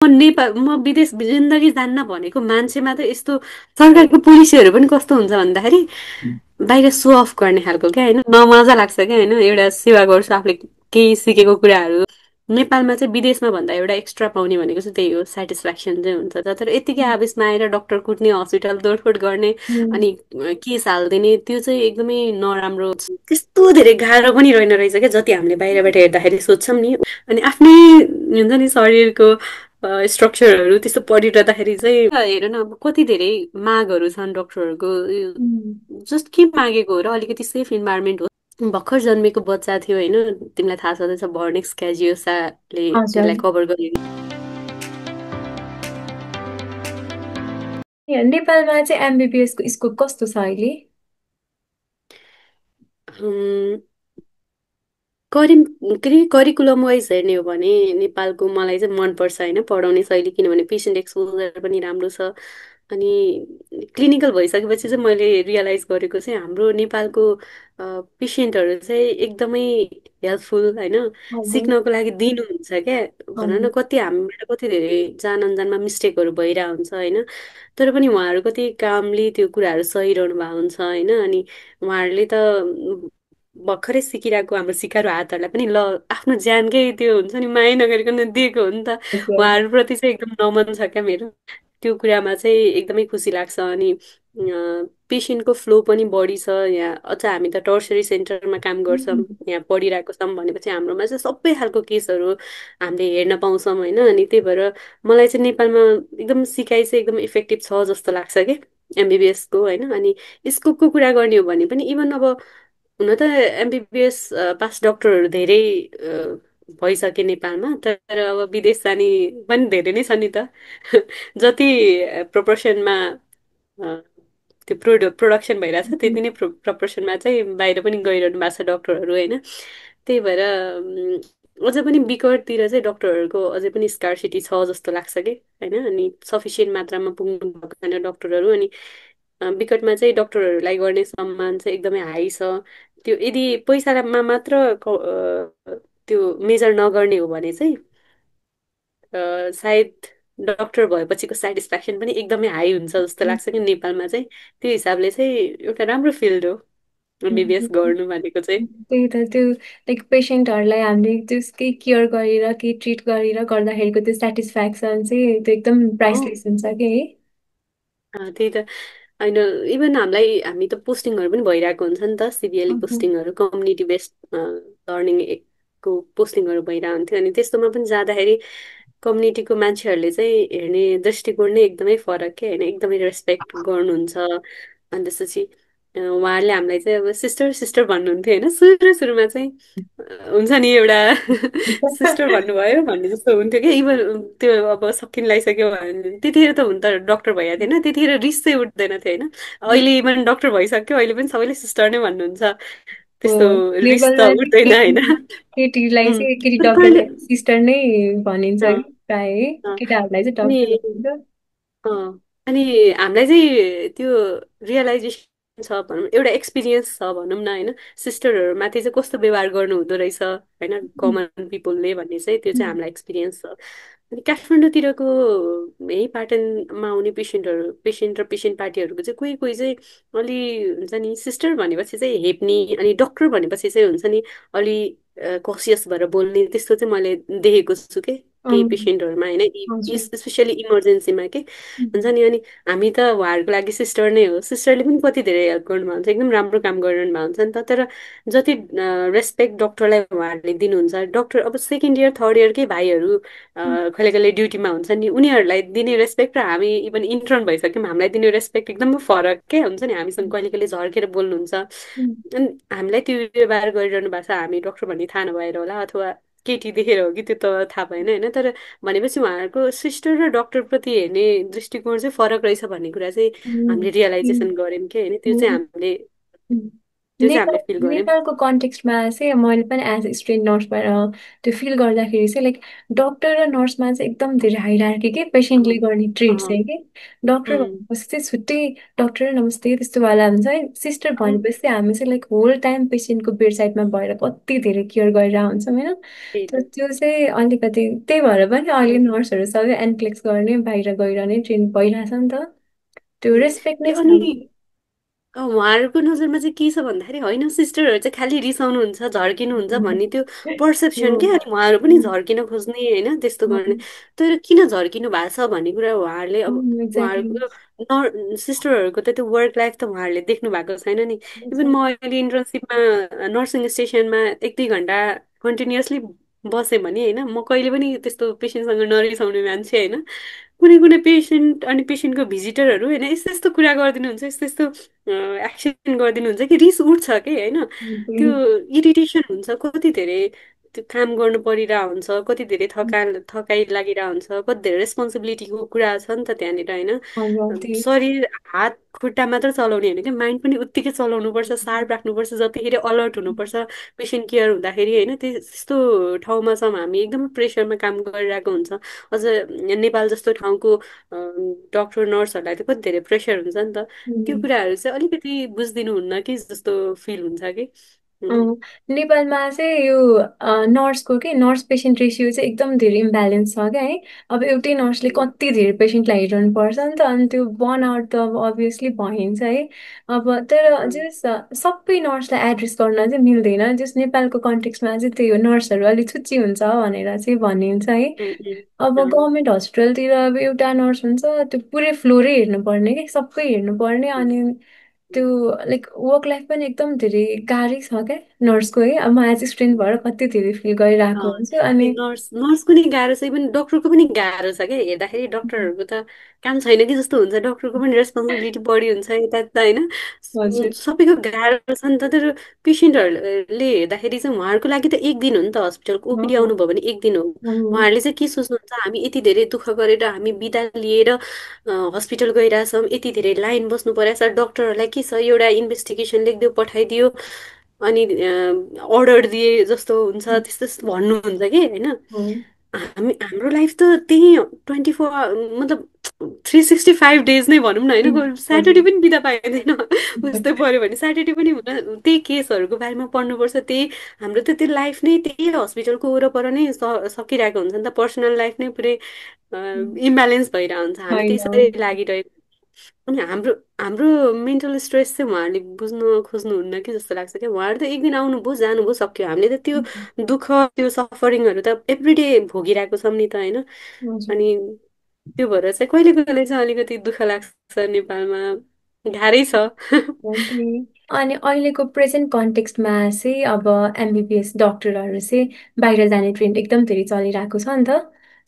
म विदेश जिन्दगी जान्न भनेको मान्छेमा त यस्तो सरकारको पोलिसीहरू पनि कस्तो हुन्छ भन्दाखेरि बाहिर सो अफ गर्ने खालको क्या होइन नमजा लाग्छ क्या होइन एउटा सेवा गर्छु आफूले केही सिकेको कुराहरू नेपालमा चाहिँ विदेशमा भन्दा एउटा एक्स्ट्रा पाउने भनेको चाहिँ त्यही हो सेटिस्फ्याक्सन चाहिँ हुन्छ तर यतिकै आवेशमा आएर डक्टर कुट्ने हस्पिटल तोडफोड गर्ने उम्, अनि केस हालिदिने त्यो चाहिँ एकदमै नराम्रो त्यस्तो धेरै गाह्रो पनि रहेन रहेछ क्या जति हामीले बाहिरबाट हेर्दाखेरि सोध्छौँ नि अनि आफ्नै हुन्छ नि शरीरको स्ट्रक्चरहरू त्यस्तो पढिरहँदाखेरि चाहिँ हेर न अब कति धेरै मागहरू छन् डक्टरहरूको उम्, जस्ट के मागेको हो र अलिकति सेफ इन्भाइरोमेन्ट हो भर्खर जन्मेको बच्चा थियो होइन तिमीलाई थाहा छँदैछ भर्निक्स क्याजियोसाले हजुर। त्यसलाई कभर गरेको नेपालमा चाहिँ एमबिबिएसको स्कोप कस्तो छ अहिले? करिम के अरे करिकुलम वाइज हेर्ने हो भने नेपालको मलाई चाहिँ मनपर्छ होइन पढाउने शैली किनभने पेसेन्ट एक्सपोजर पनि राम्रो छ अनि क्लिनिकल भइसकेपछि चाहिँ मैले रियलाइज गरेको चाहिँ हाम्रो नेपालको पेसेन्टहरू चाहिँ एकदमै हेल्पफुल होइन हजुर। सिक्नको लागि दिनुहुन्छ क्या भन न हजुर। कति हामीबाट कति धेरै जान अनजानमा मिस्टेकहरू भइरहेको हुन्छ होइन तर पनि उहाँहरू कति कामली त्यो कुराहरू सहिरहनु भएको हुन्छ होइन अनि उहाँहरूले त भर्खरै सिकिरहेको हाम्रो सिकारू हातहरूलाई पनि ल आफ्नो ज्यानकै त्यो हुन्छ नि माया नगरिकन दिएको हो नि त हजुर। उहाँहरूप्रति चाहिँ एकदम नमन छ क्या मेरो त्यो कुरामा चाहिँ एकदमै खुसी लाग्छ अनि पेसेन्टको फ्लो पनि बढी छ यहाँ अझ हामी त टर्सरी सेन्टरमा काम गर्छौँ उम्, यहाँ पढिरहेको छौँ भनेपछि हाम्रोमा चाहिँ सबै खालको केसहरू हामीले हेर्न पाउँछौँ होइन अनि त्यही भएर मलाई चाहिँ नेपालमा एकदम सिकाइ चाहिँ एकदम इफेक्टिभ छ जस्तो लाग्छ कि एमबिबिएसको होइन अनि स्कोपको कुरा गर्ने हो भने पनि इभन अब हुन त एमबिबिएस पास डक्टरहरू धेरै भइसके नेपालमा तर अब विदेश जाने पनि धेरै नै छ नि त जति प्रपोर्सनमा त्यो प्रोडक्सन भइरहेछ त्यति नै प्रपोर्सनमा चाहिँ बाहिर पनि गइरहनु भएको छ डक्टरहरू होइन त्यही भएर अझ पनि बिकटतिर चाहिँ डक्टरहरूको अझै पनि स्कार्सिटी छ जस्तो लाग्छ कि होइन अनि सफिसियन्ट मात्रामा पुग्नु भएको छैन डक्टरहरू अनि विकटमा चाहिँ डक्टरहरूलाई गर्ने सम्मान चाहिँ एकदमै हाई छ त्यो यदि पैसामा मात्र त्यो मेजर नगर्ने हो भने चाहिँ सायद डक्टर भएपछिको सेटिस्फ्याक्सन पनि एकदमै हाई हुन्छ जस्तो उम्, लाग्छ कि नेपालमा चाहिँ त्यो हिसाबले चाहिँ एउटा राम्रो फिल्ड हो एमबिबिएस उम्। गर्नु भनेको चाहिँ त्यही त त्यो लाइक पेसेन्टहरूलाई हामीले त्यसकै केयर गरेर केही ट्रिट गरेर गर्दाखेरिको त्यो सेटिस्फ्याक्सन चाहिँ त्यो एकदम हो प्राइसलेस हुन्छ कि है। त्यही त होइन इभन हामी त पोस्टिङहरू पनि भइरहेको हुन्छ नि त सिबिएली हजुर। पोस्टिङहरू कम्युनिटी बेस्ड लर्निङको पोस्टिङहरू भइरहेको हुन्थ्यो अनि त्यस्तोमा पनि जाँदाखेरि कम्युनिटीको मान्छेहरूले चाहिँ हेर्ने दृष्टिकोण नै एकदमै फरक के होइन एकदमै रेस्पेक्ट गर्नुहुन्छ अनि त्यसपछि उहाँहरूले हामीलाई चाहिँ अब सिस्टर सिस्टर भन्नुहुन्थ्यो होइन सुरु सुरुमा चाहिँ हुन्छ नि एउटा सिस्टर भन्नुभयो भन्ने जस्तो हुन्थ्यो कि इभन त्यो अब सकिन लगाइसक्यो भने त्यतिखेर त हुन त डक्टर भइएको थिएन त्यतिखेर रिस चाहिँ उठ्दैन थियो होइन अहिले इभन डक्टर भइसक्यो अहिले पनि सबैले सिस्टर नै भन्नुहुन्छ हो त्यस्तो रिस त नेपालमा चाहिँ उठ्दैन होइन केटीलाई चाहिँ केटी सरकारले डक्टरलाई सिस्टर नै भनिन्छ अँ, कि प्रायः है। अँ, केटाहरूलाई चाहिँ अनि डक्टर भनिन्छ। अनि हामीलाई चाहिँ त्यो रियलाइजेसन छ भनौँ एउटा एक्सपिरियन्स छ भनौँ न होइन सिस्टरहरूमाथि चाहिँ कस्तो व्यवहार गर्नु हुँदो रहेछ होइन कमन पिपलले भन्ने चाहिँ त्यो चाहिँ हामीलाई एक्सपिरियन्स छ अनि काठमाडौँतिरको यही पाटनमा आउने पेसेन्ट र पेसेन्ट पार्टीहरूको चाहिँ कोही कोही चाहिँ अलि हुन्छ नि सिस्टर भनेपछि चाहिँ हेप्ने अनि डक्टर भनेपछि चाहिँ हुन्छ नि अलि कसियस भएर बोल्ने त्यस्तो चाहिँ मैले देखेको छु कि केही अँ, पेसेन्टहरूमा होइन हजुर। स्पेसली इमर्जेन्सीमा के हुन्छ नि अनि हामी त उहाँहरूको लागि सिस्टर नै हो सिस्टरले पनि कति धेरै हेल्प गर्नुभएको हुन्छ एकदम राम्रो काम गरिरहनु भएको हुन्छ नि त तर जति रेस्पेक्ट डक्टरलाई उहाँहरूले दिनुहुन्छ डक्टर अब सेकेन्ड इयर थर्ड इयरकै भाइहरू कहिले कहिले ड्युटीमा हुन्छ नि उनीहरूलाई दिने रेस्पेक्ट र हामी इभन इन्टर्न भइसक्यौँ हामीलाई दिने रेस्पेक्ट एकदमै फरक के हुन्छ नि हामीसँग कहिले कहिले झर्केर बोल्नुहुन्छ अनि हामीलाई त्यो व्यवहार गरिरहनु भएको छ हामी डक्टर भन्ने थाहा नभएर होला अथवा केटी देखेर हो कि त्यो त थाहा भएन होइन तर भनेपछि उहाँहरूको सिस्टर र डक्टरप्रति हेर्ने दृष्टिकोण चाहिँ फरक रहेछ भन्ने कुरा चाहिँ हामीले रियलाइजेसन गऱ्यौँ कि होइन त्यो चाहिँ हामीले त्यो चाहिँ नेपाल हामीले फिल गऱ्यौँ। नेपालको कन्टेक्स्टमा चाहिँ मैले पनि एज ए स्टुडेन्ट नर्सबाट त्यो फिल गर्दाखेरि चाहिँ लाइक डक्टर र नर्समा चाहिँ एकदम धेरै हाइरार्की के पेसेन्टले अँ, गर्ने ट्रिट अँ, चाहिँ कि डक्टर उम्, भनेपछि चाहिँ छुट्टै डक्टर नमस्ते त्यस्तो वाला हुन्छ है। सिस्टर अँ, भनेपछि चाहिँ हामी चाहिँ लाइक होल टाइम पेसेन्टको बेड साइडमा भएर कति धेरै केयर गरेर हुन्छौँ होइन। त्यही त्यो त। त्यो चाहिँ अलिकति त्यही भएर पनि अहिले अँ, नर्सहरू सबै एनक्लेक्स गर्ने बाहिर गएर नै ट्रेन भइरहेछ नि त। त्यो रेस्पेक्ट नै त्यो छ। अनि उहाँहरूको नजरमा चाहिँ के छ भन्दाखेरि होइन सिस्टरहरू चाहिँ खालि रिसाउनुहुन्छ झर्किनुहुन्छ भन्ने त्यो पर्सेप्सन के, अनि उहाँहरू पनि झर्किन खोज्ने होइन त्यस्तो गर्ने। तर किन झर्किनु भएको छ भन्ने कुरा उहाँहरूले अब एक्ज्याक्टली। उहाँहरूको सिस्टरहरूको त त्यो वर्क लाइफ त उहाँहरूले देख्नु भएको छैन नि। इभन म अहिले इन्टर्नसिपमा नर्सिङ स्टेसनमा 1-2 घन्टा कन्टिन्युसली बसेँ भने होइन, म कहिले पनि त्यस्तो पेसेन्टसँग नरिसाउने मान्छे होइन। कुनै कुनै पेसेन्ट अनि पेसेन्टको भिजिटरहरू होइन यस्तो यस्तो कुरा गरिदिनुहुन्छ, यस्तो यस्तो एक्सन गरिदिनुहुन्छ कि रिस उठ्छ कि होइन। त्यो इरिटेसन हुन्छ कति धेरै, त्यो काम गर्नु परिरहेको हुन्छ, कति धेरै थकाइ लागिरहेको हुन्छ, कति धेरै रेस्पोन्सिबिलिटीको कुरा छ नि त त्यहाँनिर होइन। हजुर शरीर हात खुट्टा मात्र चलाउने होइन कि माइन्ड पनि उत्तिकै चलाउनु पर्छ, सार्प राख्नुपर्छ, जतिखेर अलर्ट हुनुपर्छ पेसेन्ट केयर हुँदाखेरि होइन। त्यस्तो ठाउँमा छौँ हामी, एकदम प्रेसरमा काम गरिरहेको हुन्छ। अझ नेपाल जस्तो ठाउँको डक्टर नर्सहरूलाई त कति धेरै प्रेसर हुन्छ नि त। त्यो कुराहरू चाहिँ अलिकति बुझिदिनु हुन्न कि जस्तो फिल हुन्छ कि। अँ, नेपालमा चाहिँ यो नर्सको के नर्स पेसेन्ट रेसियो चाहिँ एकदम धेरै इम्ब्यालेन्स छ क्या है। अब एउटै नर्सले कति धेरै पेसेन्टलाई हेरिरहनु पर्छ नि त अनि त्यो बर्न आउट त अब अभियसली भइन्छ है। अब तर जस सबै नर्सलाई एड्रेस गर्न चाहिँ मिल्दैन जस नेपालको कन्टेक्समा चाहिँ त्यही हो नर्सहरू अलिक छुच्ची हुन्छ भनेर चाहिँ भनिन्छ है। अब गभर्मेन्ट हस्पिटलतिर अब एउटा नर्स हुन्छ त्यो पुरै फ्लोरै हेर्नुपर्ने कि सबै हेर्नुपर्ने अनि त्यो लाइक वर्क लाइफ पनि एकदम धेरै गाह्रै छ क्या नर्सको है। अब म एज स्टुडेन्ट भएर कति धेरै फिल गरिरहेको हुन्छु त्यो अनि नर्सको नि गाह्रो छ, इभन डक्टरको पनि गाह्रो छ क्या। हेर्दाखेरि डक्टरहरूको त काम छैन कि जस्तो हुन्छ, डक्टरको पनि रेस्पोन्सिबिलिटी बढी हुन्छ यता होइन। हजुर। सबैको गाह्रो छ नि त। तर पेसेन्टहरूले हेर्दाखेरि चाहिँ उहाँहरूको लागि त एक दिन हो नि त, हस्पिटलको ओपिडी अँ, आउनुभयो भने एक दिन हो। अँ, उहाँहरूले चाहिँ के सोच्नुहुन्छ, हामी यति धेरै दुःख गरेर हामी बिदा लिएर हस्पिटल गइरहेछौँ, यति धेरै लाइन बस्नु परेछ, डक्टरहरूलाई के छ एउटा इन्भेस्टिगेसन लेखिदियो पठाइदियो अनि अर्डर दिए जस्तो हुन्छ, त्यस्तो त्यस्तो भन्नुहुन्छ कि होइन। अँ, हाम्रो लाइफ त त्यही 24 मतलब 365 डेज नै भनौँ न होइन। हजुर। स्याटरडे पनि बिदा पाइँदैन उस्तै पऱ्यो भने स्याटरडे पनि हुन त्यही केसहरूको बारेमा पढ्नुपर्छ। त्यही हाम्रो त त्यो लाइफ नै त्यही हस्पिटलको वरपर नै सकिरहेको हुन्छ नि त। पर्सनल लाइफ नै पुरै इम्ब्यालेन्स भइरहेको हुन्छ, हामी होइन। त्यसरी लागिरहेको। अनि हाम्रो हाम्रो मेन्टल स्ट्रेस चाहिँ उहाँहरूले बुझ्न खोज्नुहुन्न कि जस्तो लाग्छ क्या। उहाँहरू त एक दिन आउनुभयो जानुभयो सक्यो, हामीले त त्यो दुःख त्यो सफरिङहरू त एभ्रिडे भोगिरहेको छौँ नि त होइन। हजुर। अनि त्यो भएर चाहिँ कहिले कहिले चाहिँ अलिकति दुःख लाग्छ नेपालमा, गाह्रै छ। Okay. अनि अहिलेको प्रेजेन्ट कन्टेक्स्टमा चाहिँ अब एमबिबिएस डक्टरहरू चाहिँ बाहिर जाने ट्रेन्ड एकदम धेरै चलिरहेको छ नि त।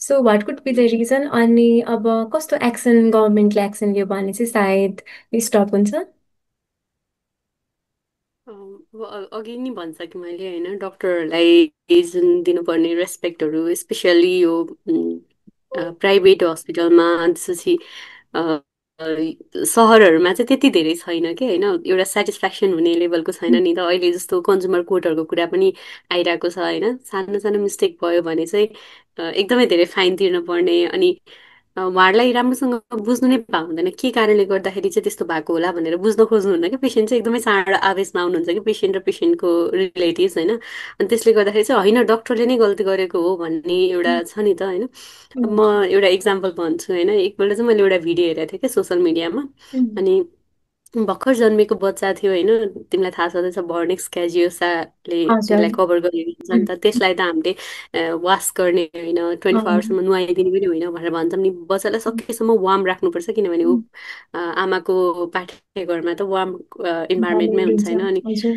So what could be the reason अनि अब कस्तो एक्सन गभर्मेन्टले एक्सन लियो भने चाहिँ सायद स्टप हुन्छ। अघि नि भनिसकेँ मैले होइन, डक्टरहरूलाई जुन दिनुपर्ने रेस्पेक्टहरू स्पेसियली यो प्राइभेट हस्पिटलमा, त्यसपछि अ, अ, सहरहरूमा चाहिँ त्यति धेरै छैन कि होइन, एउटा सेटिस्फ्याक्सन हुने लेभलको छैन नि त। अहिले जस्तो कन्जुमर कोर्टहरूको कुरा पनि आइरहेको छ होइन। सानो सानो मिस्टेक भयो भने चाहिँ एकदमै धेरै फाइन तिर्नु पर्ने। अनि उहाँहरूलाई राम्रोसँग बुझ्नु नै पाउँदैन के कारणले गर्दाखेरि चाहिँ त्यस्तो भएको होला भनेर बुझ्न खोज्नुहुन्न कि। पेसेन्ट चाहिँ एकदमै चाँडो आवेशमा आउनुहुन्छ कि, पेसेन्ट र पेसेन्टको रिलेटिभ्स होइन। अनि त्यसले गर्दाखेरि चाहिँ होइन डक्टरले नै गल्ती गरेको हो भन्ने एउटा छ नि त होइन। अब म एउटा इक्जाम्पल भन्छु होइन। एकपल्ट चाहिँ मैले एउटा भिडियो हेरेको थिएँ क्या सोसियल मिडियामा। अनि भर्खर जन्मेको बच्चा थियो होइन, तिमीलाई थाहा छँदैछ भर्निक्स क्याजियोसाले हजुर। त्यसलाई कभर गरेको हुन्छ नि त। त्यसलाई त हामीले वास गर्ने होइन, 24 आवरसम्म नुहाइदिने पनि होइन भनेर भन्छौँ नि। बच्चालाई सकेसम्म वार्म राख्नुपर्छ किनभने ऊ आमाको पाठ्यघरमा त वार्म इन्भाइरोमेन्टमै हुन्छ होइन। अनि हजुर।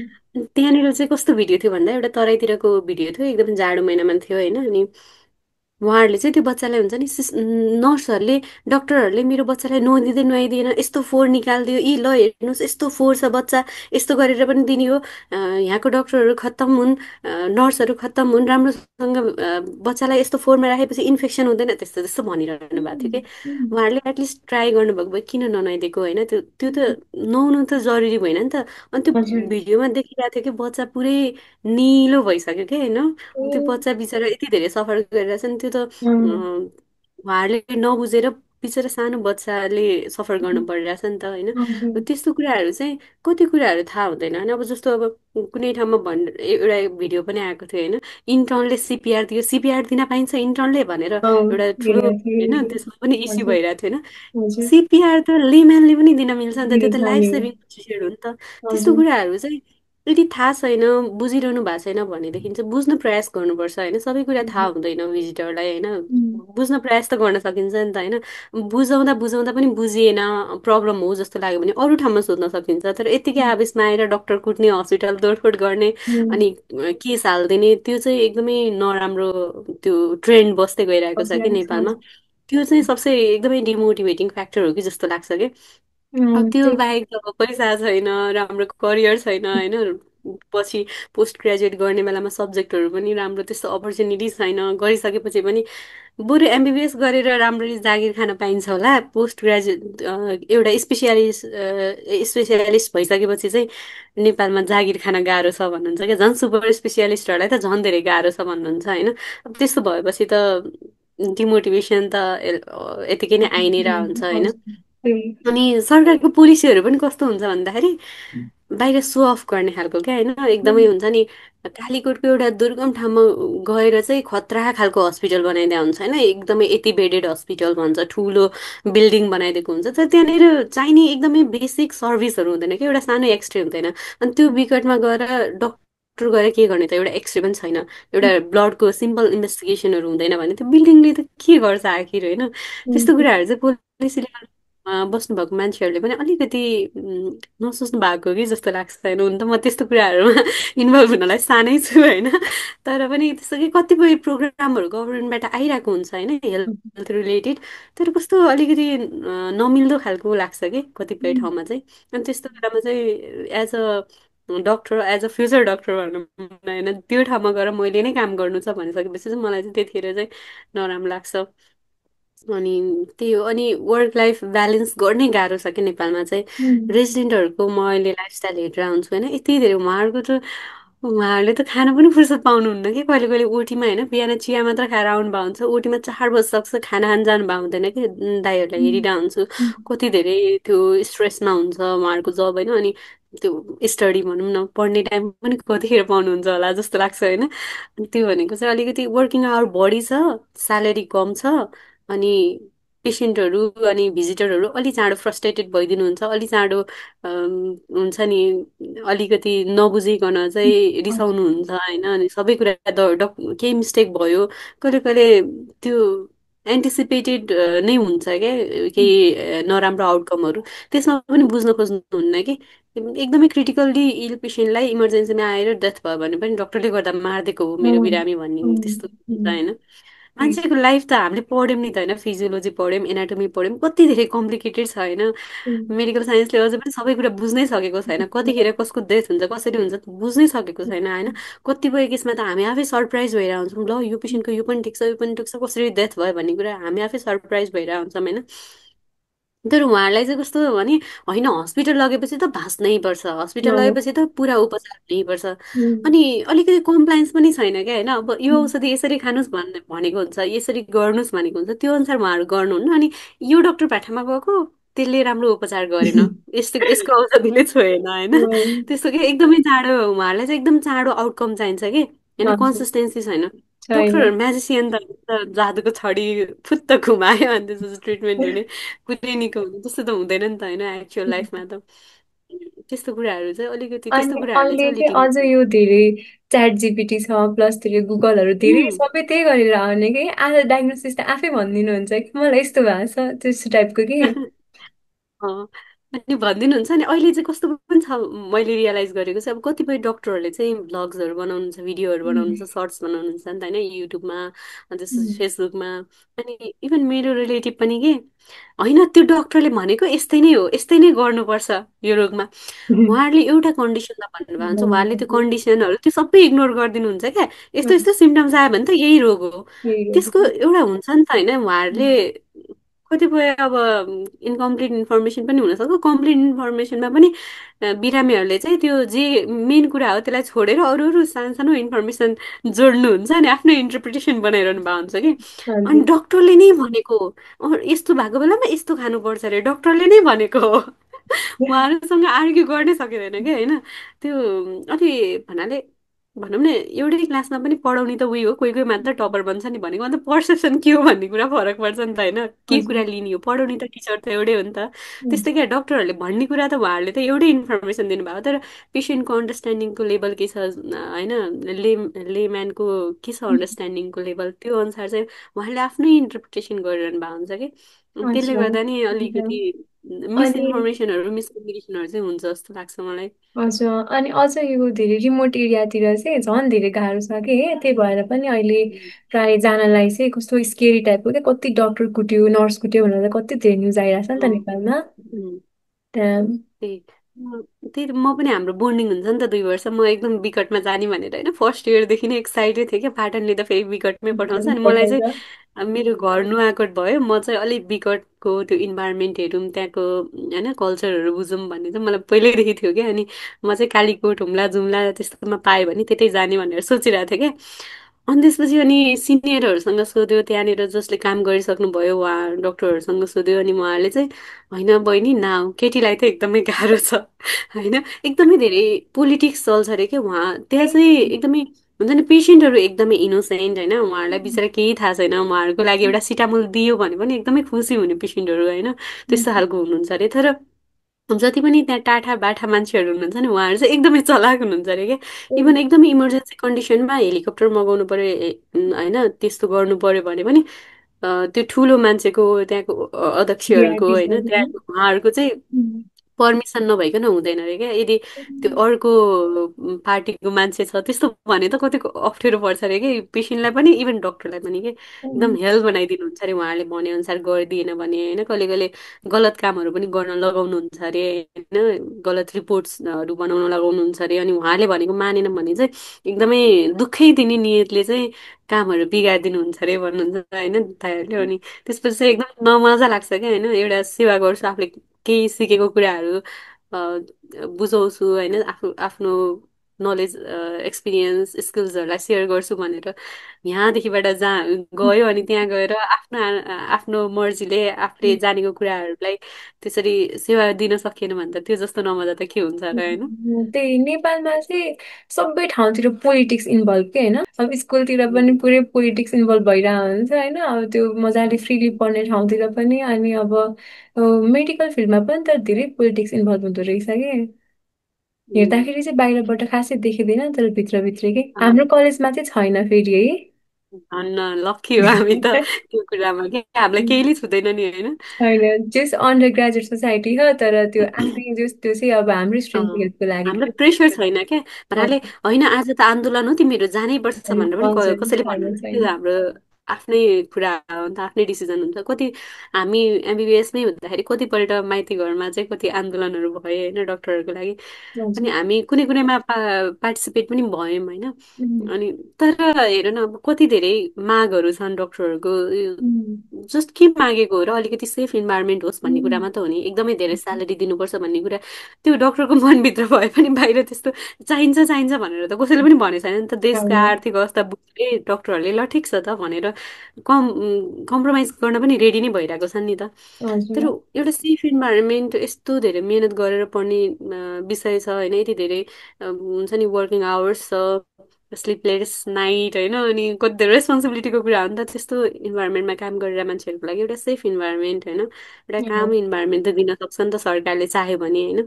त्यहाँनिर चाहिँ कस्तो भिडियो थियो भन्दा एउटा तराईतिरको भिडियो थियो, एकदम जाडो महिनामा थियो होइन। अनि उहाँहरूले चाहिँ त्यो बच्चालाई हुन्छ नि नर्सहरूले डक्टरहरूले मेरो बच्चालाई नुहाइदिँदै नुहाइदिएन, यस्तो फोहोर निकालिदियो, यी ल हेर्नुहोस् यस्तो फोहोर छ बच्चा, यस्तो गरेर पनि दिने हो। यहाँको डक्टरहरू खत्तम हुन्, नर्सहरू खत्तम हुन्, राम्रोसँग बच्चालाई यस्तो फोहोरमा राखेपछि इन्फेक्सन हुँदैन, त्यस्तो त्यस्तो भनिरहनु भएको थियो कि। उम्, उम्, उहाँहरूले एटलिस्ट ट्राई गर्नुभएको भए किन ननुहाइदिएको होइन, त्यो त्यो त नुहाउनु त जरुरी भएन नि त। अनि त्यो हजुर। भिडियोमा देखिरहेको थियो कि बच्चा पुरै निलो भइसक्यो क्या होइन। त्यो ए, बच्चा बिचरा यति धेरै सफर गरिरहेछ नि, त्यो त अँ, उहाँहरूले नबुझेर बिचरा सानो बच्चाले सफर गर्नु परिरहेछ नि त होइन। हजुर। त्यस्तो कुराहरू चाहिँ कति कुराहरू थाहा हुँदैन होइन। अब जस्तो अब कुनै ठाउँमा एउटा भिडियो पनि आएको थियो होइन, इन्टर्नले सिपिआर दियो, सिपिआर दिन पाइन्छ इन्टर्नले भनेर एउटा ठुलो हेरेको होइन थिएँ। त्यसमा पनि इस्यु हजुर। भइरहेको थियो होइन। हजुर। सिपिआर त लेम्यानले पनि दिन मिल्छ नि त, त्यो त मिल्छ लाइफ नि। सेभिङ प्रोसिजर हो नि त। त्यस्तो हजुर। कुराहरू चाहिँ यदि थाहा छैन, बुझिरहनु भएको छैन भनेदेखि चाहिँ बुझ्न प्रयास गर्नुपर्छ होइन। सबै कुरा थाहा हजुर। हुँदैन विजिटरलाई होइन, उम्, बुझ्न प्रयास त गर्न सकिन्छ नि त होइन। बुझाउँदा बुझाउँदा पनि बुझिएन, प्रब्लम हो जस्तो लाग्यो भने अरू ठाउँमा सोध्न सकिन्छ। तर यत्तिकै आवेशमा आएर डक्टर कुट्ने, हस्पिटल तोडफोड गर्ने उम्, अनि केस हालिदिने, त्यो चाहिँ एकदमै नराम्रो त्यो ट्रेन्ड बस्दै गइरहेको छ कि बसिरहेको छ। नेपालमा। त्यो चाहिँ सबसे एकदमै डिमोटिभेटिङ फ्याक्टर हो कि जस्तो लाग्छ कि। अब त्यो त्यही। बाहेक त अब पैसा छैन, राम्रो करियर छैन होइन, पछि पोस्ट ग्रेजुएट गर्ने बेलामा सब्जेक्टहरू पनि राम्रो त्यस्तो अपर्च्युनिटी छैन, गरिसकेपछि पनि बरु एमबिबिएस गरेर राम्ररी जागिर खान पाइन्छ होला। पोस्ट ग्रेजुएट एउटा स्पेसियालिस्ट भइसकेपछि चाहिँ नेपालमा जागिर खान गाह्रो छ भन्नुहुन्छ क्या। झन् सुपर स्पेसियालिस्टहरूलाई त झन् धेरै गाह्रो छ भन्नुहुन्छ होइन। अब त्यस्तो भएपछि त डिमोटिभेसन त यतिकै नै आइ नै रहन्छ होइन। हजुर। त्यही। अनि सरकारको पोलिसीहरू पनि कस्तो हुन्छ भन्दाखेरि बाहिर सो अफ गर्ने खालको क्या होइन। एकदमै उम्, हुन्छ नि, कालीकोटको एउटा दुर्गम ठाउँमा गएर चाहिँ खतरा खालको हस्पिटल बनाइदिएको हुन्छ होइन, एकदमै यति बेडेड हस्पिटल भन्छ, ठुलो बिल्डिङ बनाइदिएको हुन्छ, तर त्यहाँनिर चाहिने एकदमै बेसिक सर्भिसहरू हुँदैन कि, एउटा सानो एक्सरे हुँदैन। अनि त्यो विकटमा गएर डक्टर गएर के गर्ने त, एउटा एक्सरे पनि छैन, एउटा ब्लडको सिम्पल इन्भेस्टिगेसनहरू हुँदैन भने त्यो बिल्डिङले त के गर्छ आखिर होइन। उम्, त्यस्तो कुराहरू चाहिँ पोलिसीले बस्नुभएको मान्छेहरूले पनि अलिकति नसोच्नु भएको कि जस्तो लाग्छ होइन। हुन त म त्यस्तो कुराहरूमा इन्भल्भ हुनलाई सानै छु होइन, तर पनि त्यस्तो कि कतिपय प्रोग्रामहरू गभर्मेन्टबाट आइरहेको हुन्छ होइन हेल्थ रिलेटेड, तर कस्तो अलिकति नमिल्दो खालको लाग्छ कि कतिपय उम्, ठाउँमा चाहिँ। अनि त्यस्तो बेलामा चाहिँ as a doctor, as a future doctor भनौँ न होइन, त्यो ठाउँमा गएर मैले नै काम गर्नु छ भनिसकेपछि चाहिँ मलाई चाहिँ त्यतिखेर चाहिँ नराम्रो लाग्छ। अनि त्यही हो। अनि वर्क लाइफ ब्यालेन्स गर्नै गाह्रो छ कि नेपालमा चाहिँ। उम्, रेजिडेन्टहरूको म अहिले लाइफस्टाइल हेरेर आउँछु होइन, यति धेरै उहाँहरूको त, उहाँहरूले त खान पनि फुर्सद पाउनुहुन्न कि कहिले कहिले ओटीमा होइन, बिहान चिया मात्र खाएर आउनुभएको हुन्छ, ओटीमा 4 बजीसक्छ खाना खान जानु भएको हुँदैन कि। दाइहरूलाई उम्, हेरिरहेको हुन्छु उम्, कति धेरै त्यो स्ट्रेसमा हुन्छ उहाँहरूको जब होइन। अनि त्यो स्टडी भनौँ न, पढ्ने टाइम पनि कतिखेर पाउनुहुन्छ होला जस्तो लाग्छ होइन। अनि त्यो भनेको चाहिँ अलिकति वर्किङ आवर बढी छ, स्यालेरी कम छ, अनि पेसेन्टहरू अनि भिजिटरहरू अलि चाँडो फ्रस्ट्रेटेड भइदिनुहुन्छ, अलि चाँडो हुन्छ नि, अलिकति नबुझिकन चाहिँ हजुर। रिसाउनुहुन्छ होइन। अनि सबै कुरा केही मिस्टेक भयो कहिले कहिले त्यो एन्टिसिपेटेड नै हुन्छ क्या, केही नराम्रो आउटकमहरू, त्यसमा पनि बुझ्न खोज्नुहुन्न कि। एकदमै क्रिटिकल्ली इल पेसेन्टलाई इमर्जेन्सीमा आएर डेथ भयो भने पनि डक्टरले गर्दा मारिदिएको हो मेरो उम्, बिरामी भन्ने उम्, त्यस्तो हुन्छ उम्, होइन। त्यही। मान्छेको लाइफ त हामीले पढ्यौँ नि त होइन, फिजियोलोजी पढ्यौँ, एनाटोमी पढ्यौँ, कति धेरै कम्प्लिकेटेड छ होइन। उम्, मेडिकल साइन्सले अझै पनि सबै कुरा बुझ्नै सकेको छैन, कतिखेर कसको डेथ हुन्छ कसरी हुन्छ बुझ्नै सकेको छैन होइन। कतिपय केसमा त हामी आफै सरप्राइज भएर हुन्छौँ, ल यो पेसेन्टको यो पनि ठिक छ यो पनि ठिक छ कसरी डेथ भयो भन्ने कुरा हामी आफै सरप्राइज भएर हुन्छौँ होइन। तर उहाँहरूलाई चाहिँ कस्तो हो भने होइन, हस्पिटल लगेपछि त भाँच्नै पर्छ, हस्पिटल अँ, लगेपछि त पुरा उपचार हुनैपर्छ। उम्, अनि अलिकति कम्प्लायन्स पनि छैन क्या होइन। अब यो उम्, औषधि यसरी खानुहोस् भनेको हुन्छ, यसरी गर्नुहोस् भनेको हुन्छ, त्यो अनुसार उहाँहरू गर्नुहुन्न। अनि यो डक्टर भाटामा गएको त्यसले राम्रो उपचार गरेन, यसको औषधिले छोएन होइन। उम्, त्यस्तो कि एकदमै चाँडो उहाँहरूलाई चाहिँ एकदम चाँडो आउटकम चाहिन्छ कि होइन, हजुर। कन्सिस्टेन्सी छैन। छैन। डक्टर म्याजिसियन त जादुको छडी फुत्त घुमायो अनि त्यसपछि ट्रिटमेन्ट हुने कुनै निको हुने त्यस्तो त हुँदैन नि त होइन एक्चुअल लाइफमा त। त्यस्तो कुराहरू चाहिँ अलिकति, त्यस्तो अनि कुराहरूले अहिले चाहिँ चाहिँ अलिकति अझ यो धेरै च्याट जिपिटी छ, प्लस धेरै गुगलहरू धेरै उम्, सबै त्यही गरेर आउने कि आज डायग्नोसिस त आफै भनिदिनुहुन्छ कि मलाई यस्तो भएको छ त्यस्तो टाइपको कि। अँ, अनि भनिदिनुहुन्छ नि अहिले चाहिँ कस्तो पनि छ मैले रियलाइज गरेको चाहिँ अब कतिपय डक्टरहरूले चाहिँ भ्लग्सहरू बनाउनुहुन्छ भिडियोहरू उम्, बनाउनुहुन्छ सर्ट्स बनाउनुहुन्छ नि त होइन युट्युबमा अनि त्यसपछि उम्, फेसबुकमा अनि इभन मेरो रिलेटिभ पनि के होइन त्यो डक्टरले भनेको यस्तै नै हो यस्तै नै गर्नुपर्छ यो रोगमा उम्, उहाँहरूले एउटा कन्डिसनलाई भन्नुभएको हुन्छ उहाँहरूले त्यो भन्नुहुन्छ। कन्डिसनहरू त्यो सबै इग्नोर गरिदिनुहुन्छ क्या यस्तो उम्, यस्तो सिम्टम्स आयो भने त यही रोग हो त्यही हो। त्यसको एउटा हुन्छ नि त होइन उहाँहरूले उम्, कतिपय अब इन्कम्प्लिट इन्फर्मेसन पनि हुनसक्छ कम्प्लिट इन्फर्मेसनमा पनि बिरामीहरूले चाहिँ त्यो जे मेन कुरा हो त्यसलाई छोडेर अरू अरू सानो सानो इन्फर्मेसन जोड्नुहुन्छ अनि आफ्नो इन्टरप्रिटेसन बनाइरहनु भएको हुन्छ कि अनि हजुर डक्टरले नै भनेको यस्तो भएको बेलामा यस्तो खानुपर्छ अरे डक्टरले नै भनेको हो उहाँहरूसँग आर्ग्यु गर्नै सकिँदैन कि होइन त्यो अलि भन्नाले भनौँ न एउटै क्लासमा पनि पढाउने त उयो हो कोही कोही मात्र टपर बन्छ नि भनेको अन्त पर्सेप्सन के हो भन्ने कुरा फरक पर्छ नि त होइन के कुरा हजुर लिने हो पढाउने त टिचर त एउटै हो नि त उम्, त्यस्तै क्या डक्टरहरूले भन्ने कुरा त उहाँहरूले त एउटै इन्फर्मेसन दिनुभएको तर पेसेन्टको अन्डरस्ट्यान्डिङको लेभल के छ होइन ले लेम्यानको के छ अन्डरस्ट्यान्डिङको लेभल त्यो अनुसार चाहिँ उहाँले आफ्नै इन्टरप्रिटेसन गरिरहनु भएको हुन्छ कि त्यसले हजुर गर्दा नि हजुर। अलिकति अनि मिसइन्फर्मेसनहरू मिसकम्युनिकेसनहरू चाहिँ हुन्छ जस्तो लाग्छ मलाई हजुर अनि अझ यो धेरै रिमोट एरियातिर चाहिँ झन् धेरै गाह्रो छ कि त्यही भएर पनि अहिले उम्, प्राय जनालाई चाहिँ कस्तो स्केरी टाइपको क्या कति डक्टर कुट्यो नर्स कुट्यो भनेर कति धेरै न्युज आइरहेको छ नि त अँ, नेपालमा उम्, त्यहाँ त्यही त्यही त म पनि हाम्रो बोन्डिङ हुन्छ नि त 2 वर्ष म एकदम विकटमा जाने भनेर होइन फर्स्ट इयरदेखि नै एक्साइटेड थिएँ क्या पाटनले त फेरि विकटमै पठाउँछ अनि मलाई चाहिँ पठाउँछ अब मेरो घर नुवाकोट भयो म चाहिँ अलिक विकटको त्यो इन्भाइरोमेन्ट हेरौँ त्यहाँको होइन कल्चरहरू बुझौँ भन्ने चाहिँ मलाई पहिल्यैदेखि थियो क्या अनि म चाहिँ कालीकोट हुम्ला जुम्ला त्यस्तोमा पाएँ भने त्यतै जाने भनेर सोचिरहेको थिएँ क्या अनि त्यसपछि अनि सिनियरहरूसँग सोध्यो त्यहाँनिर जसले काम गरिसक्नु भयो उहाँ डक्टरहरूसँग सोध्यो अनि उहाँहरूले चाहिँ होइन बहिनी नाउ केटीलाई त एकदमै गाह्रो छ होइन एकदमै धेरै पोलिटिक्स चल्छ अरे क्या उहाँ त्यहाँ चाहिँ एकदमै हुन्छ नि पेसेन्टहरू एकदमै इनोसेन्ट होइन उहाँहरूलाई बिचरा केही थाहा छैन उहाँहरूको लागि एउटा सिटामोल दियो भने पनि एकदमै खुसी हुने पेसेन्टहरू होइन त्यस्तो खालको हुनुहुन्छ अरे तर जति पनि त्यहाँ टाठा बाठा मान्छेहरू हुनुहुन्छ नि उहाँहरू चाहिँ एकदमै चलाक हुनुहुन्छ अरे क्या इभन एकदमै इमर्जेन्सी कन्डिसनमा हेलिकप्टर मगाउनु पर्यो होइन त्यस्तो गर्नु पर्यो भने पनि त्यो ठुलो मान्छेको त्यहाँको अध्यक्षहरूको होइन त्यहाँको उहाँहरूको चाहिँ पर्मिसन नभइकन हुँदैन अरे क्या यदि त्यो अर्को पार्टीको मान्छे छ त्यस्तो भने त कतिको अप्ठ्यारो पर्छ अरे कि पेसेन्टलाई पनि इभन डक्टरलाई पनि के एकदम हेल्प बनाइदिनुहुन्छ अरे उहाँहरूले भनेअनुसार गरिदिएन भने होइन कहिले कहिले गलत कामहरू पनि गर्न लगाउनुहुन्छ अरे होइन गलत रिपोर्ट्सहरू बनाउन लगाउनुहुन्छ अरे अनि उहाँले भनेको मानेन भने चाहिँ एकदमै दुःखै दिने नियतले चाहिँ कामहरू बिगारिदिनुहुन्छ अरे भन्नुहुन्छ होइन दाइहरूले अनि त्यसपछि चाहिँ एकदम नमजा लाग्छ क्या होइन एउटा सेवा गर्छु आफूले केही सिकेको कुराहरू बुझाउँछु होइन आफ्नो नलेज एक्सपिरियन्स स्किल्सहरूलाई सेयर गर्छु भनेर यहाँदेखिबाट जहाँ गयो अनि त्यहाँ गएर आफ्नो मर्जीले आफूले जानेको कुराहरूलाई त्यसरी सेवा दिन सकिएन भने त त्यो जस्तो नमजा त के हुन्छ र होइन त्यही नेपालमा चाहिँ सबै ठाउँतिर पोलिटिक्स इन्भल्भ के होइन अब स्कुलतिर पनि पुरै पोलिटिक्स इन्भल्भ भइरहेको हुन्छ होइन अब त्यो मजाले फ्रिली पढ्ने ठाउँतिर पनि अनि अब मेडिकल फिल्डमा पनि त धेरै पोलिटिक्स इन्भल्भ हुँदो रहेछ कि उम्, हेर्दाखेरि चाहिँ बाहिरबाट खासै देखिँदैन तर भित्रभित्र के अँ, हाम्रो कलेजमा चाहिँ छैन फेरि है धन्न लक्की हो हामी त त्यो कुरामा के हामीलाई केहीले छुँदैन नि होइन होइन जस अन्डर ग्रेजुएट सोसाइटी हो तर त्यो आफ्नै जस त्यो चाहिँ अब हाम्रो अँ, स्टुडेन्टको हेल्पको लागि हामीलाई के प्रेसर छैन क्या भन्नाले हजुर होइन आज त आन्दोलन हो तिमीहरू जानै पर्छ भनेर पनि हजुर कसैले छैन भन्नुहुन्छ त्यो छैन हाम्रो आफ्नै कुरा हो नि त आफ्नै डिसिजन हुन्छ कति हामी एमबिबिएसमै हुँदाखेरि कतिपल्ट माइती घरमा चाहिँ कति आन्दोलनहरू भयो होइन डक्टरहरूको लागि अनि हजुर हामी कुनै कुनैमा पार्टिसिपेट पनि भयौँ होइन उम्, अनि तर हेर न अब कति धेरै मागहरू छन् डक्टरहरूको उम्, जस्ट के मागेको हो र अलिकति सेफ इन्भाइरोमेन्ट होस् भन्ने कुरा उम्, मात्र हो नि एकदमै धेरै स्यालेरी दिनुपर्छ भन्ने कुरा त्यो डक्टरको मनभित्र भए पनि बाहिर त्यस्तो चाहिन्छ चाहिन्छ भनेर त कसैले पनि भनेको छैन नि त देशको छैन आर्थिक अवस्था बुझ्दै डक्टरहरूले ल ठिक छ त भनेर कम कम्प्रोमाइज गर्न पनि रेडी नै भइरहेको छन् नि त तर हजुर एउटा सेफ इन्भाइरोमेन्ट यस्तो धेरै मिहिनेत गरेर पढ्ने विषय छ होइन यति धेरै हुन्छ नि वर्किङ आवर्स छ स्लिपलेस नाइट होइन अनि कति धेरै रेस्पोन्सिबिलिटीको कुरा हो नि त त्यस्तो इन्भाइरोमेन्टमा काम गरेर मान्छेहरूको लागि एउटा सेफ इन्भाइरोमेन्ट होइन एउटा काम इन्भाइरोमेन्ट त दिन सक्छ नि त सरकारले चाह्यो भने होइन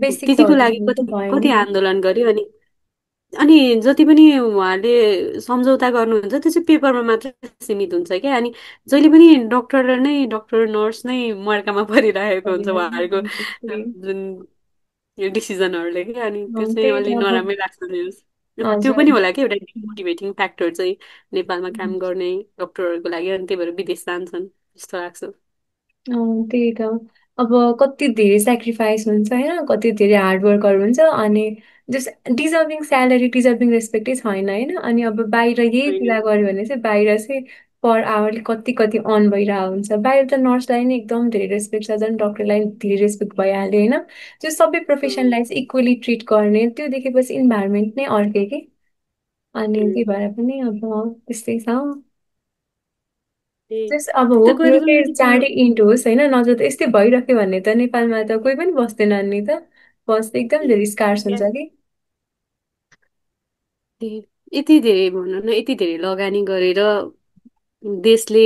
बेसिक त्यतिको लागि चौधरी कति त भयो कति नि आन्दोलन गर्यो अनि अनि जति पनि उहाँले सम्झौता गर्नुहुन्छ त्यो चाहिँ पेपरमा मात्र सीमित हुन्छ क्या। अनि जहिले पनि डक्टर नै डक्टर नर्स नै मर्कामा परिरहेको हुन्छ उहाँहरूको जुन यो डिसिजनहरूले क्या। अनि त्यो चाहिँ त्यही अलि त अब नराम्रै लाग्छ न्युज। त्यो हजुर पनि होला कि एउटा डिमोटिभेटिङ फ्याक्टर चाहिँ नेपालमा काम गर्ने डक्टरहरूको लागि, अनि त्यही भएर विदेश जान्छन् जस्तो लाग्छ। त्यही त अब कति धेरै सेक्रिफाइस हुन्छ होइन, कति धेरै हार्डवर्कहरू हुन्छ, अनि जस डिजर्भिङ स्यालेरी डिजर्भिङ रेस्पेक्टै छैन होइन। अनि अब बाहिर यही कुरा होइन। गऱ्यो भने चाहिँ बाहिर चाहिँ पर आवरले कति कति अन भइरहेको हुन्छ। बाहिर त नर्सलाई नै एकदम धेरै रेस्पेक्ट छ, झन् डक्टरलाई धेरै रेस्पेक्ट भइहाल्यो होइन। त्यो सबै अँ, प्रोफेसनलाई चाहिँ इक्वली ट्रिट गर्ने, त्यो देखेपछि इन्भाइरोमेन्ट नै अर्कै कि। अनि त्यही उम्, भएर पनि अब त्यस्तै छ। त्यही जस अब त्यता होप गएर यो चाहिँ पनि त्यो चाँडै इन्ड होस् होइन, नजर त यस्तै भइरह्यो भने त नेपालमा त कोही पनि बस्दैन नि त। बस त एकदम धेरै स्कार्स हुन्छ कि। यति धेरै भनौँ न, यति धेरै लगानी गरेर देशले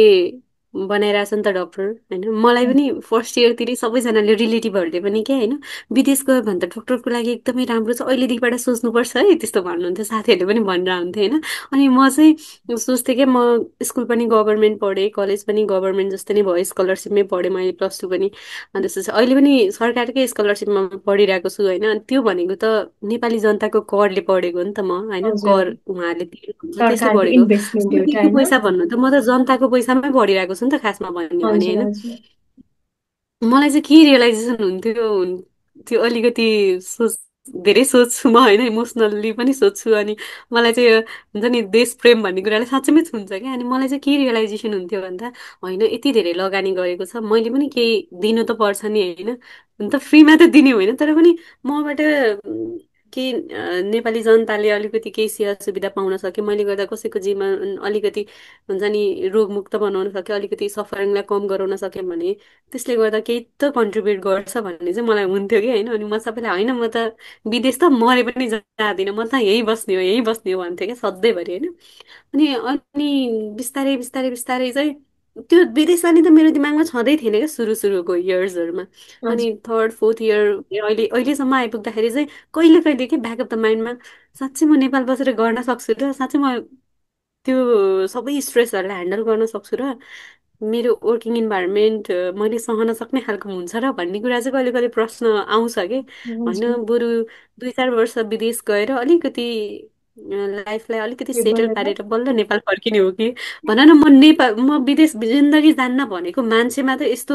बनाइरहेछ नि त डक्टर होइन। मलाई पनि फर्स्ट इयरतिर सबैजनाले रिलेटिभहरूले पनि क्या होइन, विदेश गयो भने त डक्टरको लागि एकदमै राम्रो छ, अहिलेदेखिबाट सोच्नुपर्छ है त्यस्तो भन्नुहुन्थ्यो, साथीहरूले पनि भनिरहन्थ्यो होइन। अनि म चाहिँ सोच्थेँ क्या, म स्कुल पनि गभर्मेन्ट पढेँ, कलेज पनि गभर्मेन्ट जस्तै नै भयो, स्कलरसिपमै पढेँ मैले प्लस टू पनि। अनि त्यसपछि अहिले पनि सरकारकै स्कलरसिपमा पढिरहेको छु होइन। अनि त्यो भनेको त नेपाली जनताको करले पढेको हो नि त म होइन, कर हजुर, उहाँहरूले तिर्नुहुन्छ त्यसले सरकारको पढेको। इन्भेस्टमेन्ट एउटा विदेशको होइन। पैसा भन्नु त म त जनताको पैसामै पढिरहेको छु नि त खासमा भन्यो भने हजुर होइन। हजुर। मलाई चाहिँ के रियलाइजेसन हुन्थ्यो अलिकति सोच, धेरै सोच्छु म होइन, इमोसनल्ली पनि सोच्छु। अनि मलाई चाहिँ हुन्छ नि देश प्रेम भन्ने कुराले साँच्चैमै छुन्छ क्या। अनि मलाई चाहिँ के रियलाइजेसन हुन्थ्यो भन्दा, होइन यति धेरै लगानी गरेको छ, मैले पनि केही दिनु त पर्छ नि होइन। हुन त फ्रीमा त दिने होइन, तर पनि मबाट केही नेपाली जनताले अलिकति केही सेवा सुविधा पाउन सक्यो, मैले गर्दा कसैको जीवन अलिकति हुन्छ नि रोगमुक्त बनाउन सक्यो, अलिकति सफरिङलाई कम गराउन सक्यो भने त्यसले गर्दा केही त कन्ट्रिब्युट गर्छ भन्ने चाहिँ मलाई हुन्थ्यो कि होइन। अनि म सबैलाई होइन म त विदेश त मरे पनि जाँदिनँ, म त यहीँ बस्ने हो यहीँ बस्ने हो भन्थेँ क्या सधैँभरि होइन। अनि अनि बिस्तारै बिस्तारै बिस्तारै चाहिँ त्यो विदेश जाने त मेरो दिमागमा छँदै थिएन क्या सुरु सुरुको इयर्सहरूमा। अनि हजुर। थर्ड फोर्थ इयर अहिलेसम्म आइपुग्दाखेरि चाहिँ कहिले कहिले के ब्याक अफ द माइन्डमा साँच्चै म नेपाल बसेर गर्न सक्छु र साँच्चै म त्यो सबै स्ट्रेसहरूलाई ह्यान्डल गर्न सक्छु र मेरो वर्किङ इन्भाइरोमेन्ट मैले सहन सक्ने खालको हुन्छ र भन्ने कुरा चाहिँ कहिले कहिले प्रश्न आउँछ कि। होइन हजुर। बरु 2 4 वर्ष विदेश गएर अलिकति लाइफलाई अलिकति के सेटल बोलेर पारेर बल्ल नेपाल फर्किने हो कि। भन न म नेपाल म विदेश जिन्दगी जान्न भनेको मान्छेमा त यस्तो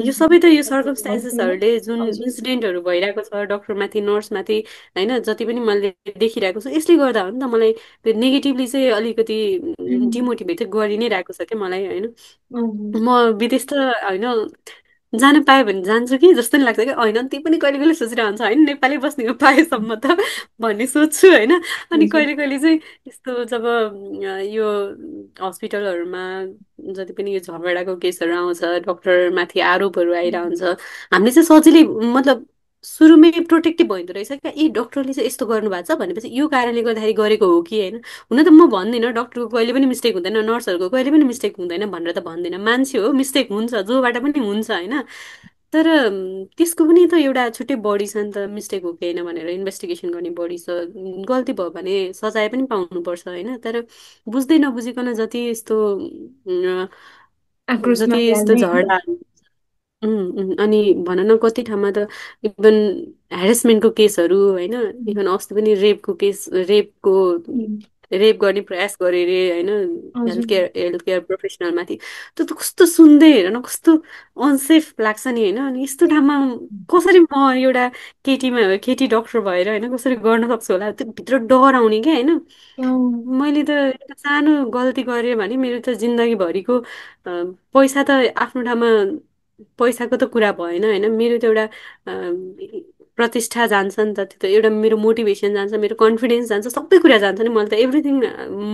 यो सबै त यो होइन। सर्कमस्टान्सेसहरूले जुन हजुर। इन्सिडेन्टहरू भइरहेको छ डक्टरमाथि नर्समाथि होइन, जति पनि मैले देखिरहेको छु यसले गर्दा हो नि त। मलाई त्यो नेगेटिभली चाहिँ अलिकति डिमोटिभेट चाहिँ गरि नै रहेको छ क्या मलाई होइन। हजुर। म विदेश त होइन जान पायो भने जान्छु कि जस्तो नि लाग्छ क्या। होइन त्यही पनि कहिले कहिले सोचिरहेको हुन्छ होइन नेपालै बस्ने पाएसम्म त भन्ने सोच्छु होइन। अनि हजुर। कहिले कहिले चाहिँ यस्तो जब यो हस्पिटलहरूमा जति पनि यो झगडाको केसहरू आउँछ, डक्टरमाथि आरोपहरू आइरहन्छ, हामीले चाहिँ सजिलै मतलब सुरुमै प्रोटेक्टिभ भइदो रहेछ क्या, ए डक्टरले चाहिँ यस्तो गर्नु भएको छ भनेपछि यो कारणले गर्दाखेरि गरेको हो कि होइन। हुन त म भन्दिनँ डक्टरको कहिले पनि मिस्टेक हुँदैन, नर्सहरूको कहिले पनि मिस्टेक हुँदैन भनेर त भन्दिनँ, मान्छे हो मिस्टेक हुन्छ जोबाट पनि हुन्छ होइन। तर त्यसको पनि त एउटा छुट्टै बडी छ नि त, मिस्टेक हो कि होइन भनेर इन्भेस्टिगेसन गर्ने बडी छ। गल्ती भयो भने सजाय पनि पाउनुपर्छ होइन। तर बुझ्दै नबुझिकन जति यस्तो आक्रोशमा जति यस्तो हाल्ने होइन। झगडा अनि भन न कति ठाउँमा त इभन ह्यारेसमेन्टको केसहरू होइन, इभन अस्ति पनि रेप गर्ने प्रयास गरे रे होइन, हजुर। हेल्थ केयर प्रोफेसनलमाथि। त्यो त कस्तो सुन्दै हेर न कस्तो अनसेफ लाग्छ नि होइन। अनि यस्तो ठाउँमा कसरी म एउटा केटी डक्टर भएर होइन कसरी गर्न सक्छु होला, त्यो भित्र डर आउने क्या होइन। मैले त एउटा सानो गल्ती गरेँ भने मेरो त जिन्दगीभरिको पैसा त आफ्नो ठाउँमा पैसाको त कुरा भएन होइन, मेरो त एउटा प्रतिष्ठा जान्छ नि त, त्यो त एउटा मेरो मोटिभेसन जान्छ, मेरो कन्फिडेन्स जान्छ, सबै कुरा जान्छ नि। मैले त एभ्रिथिङ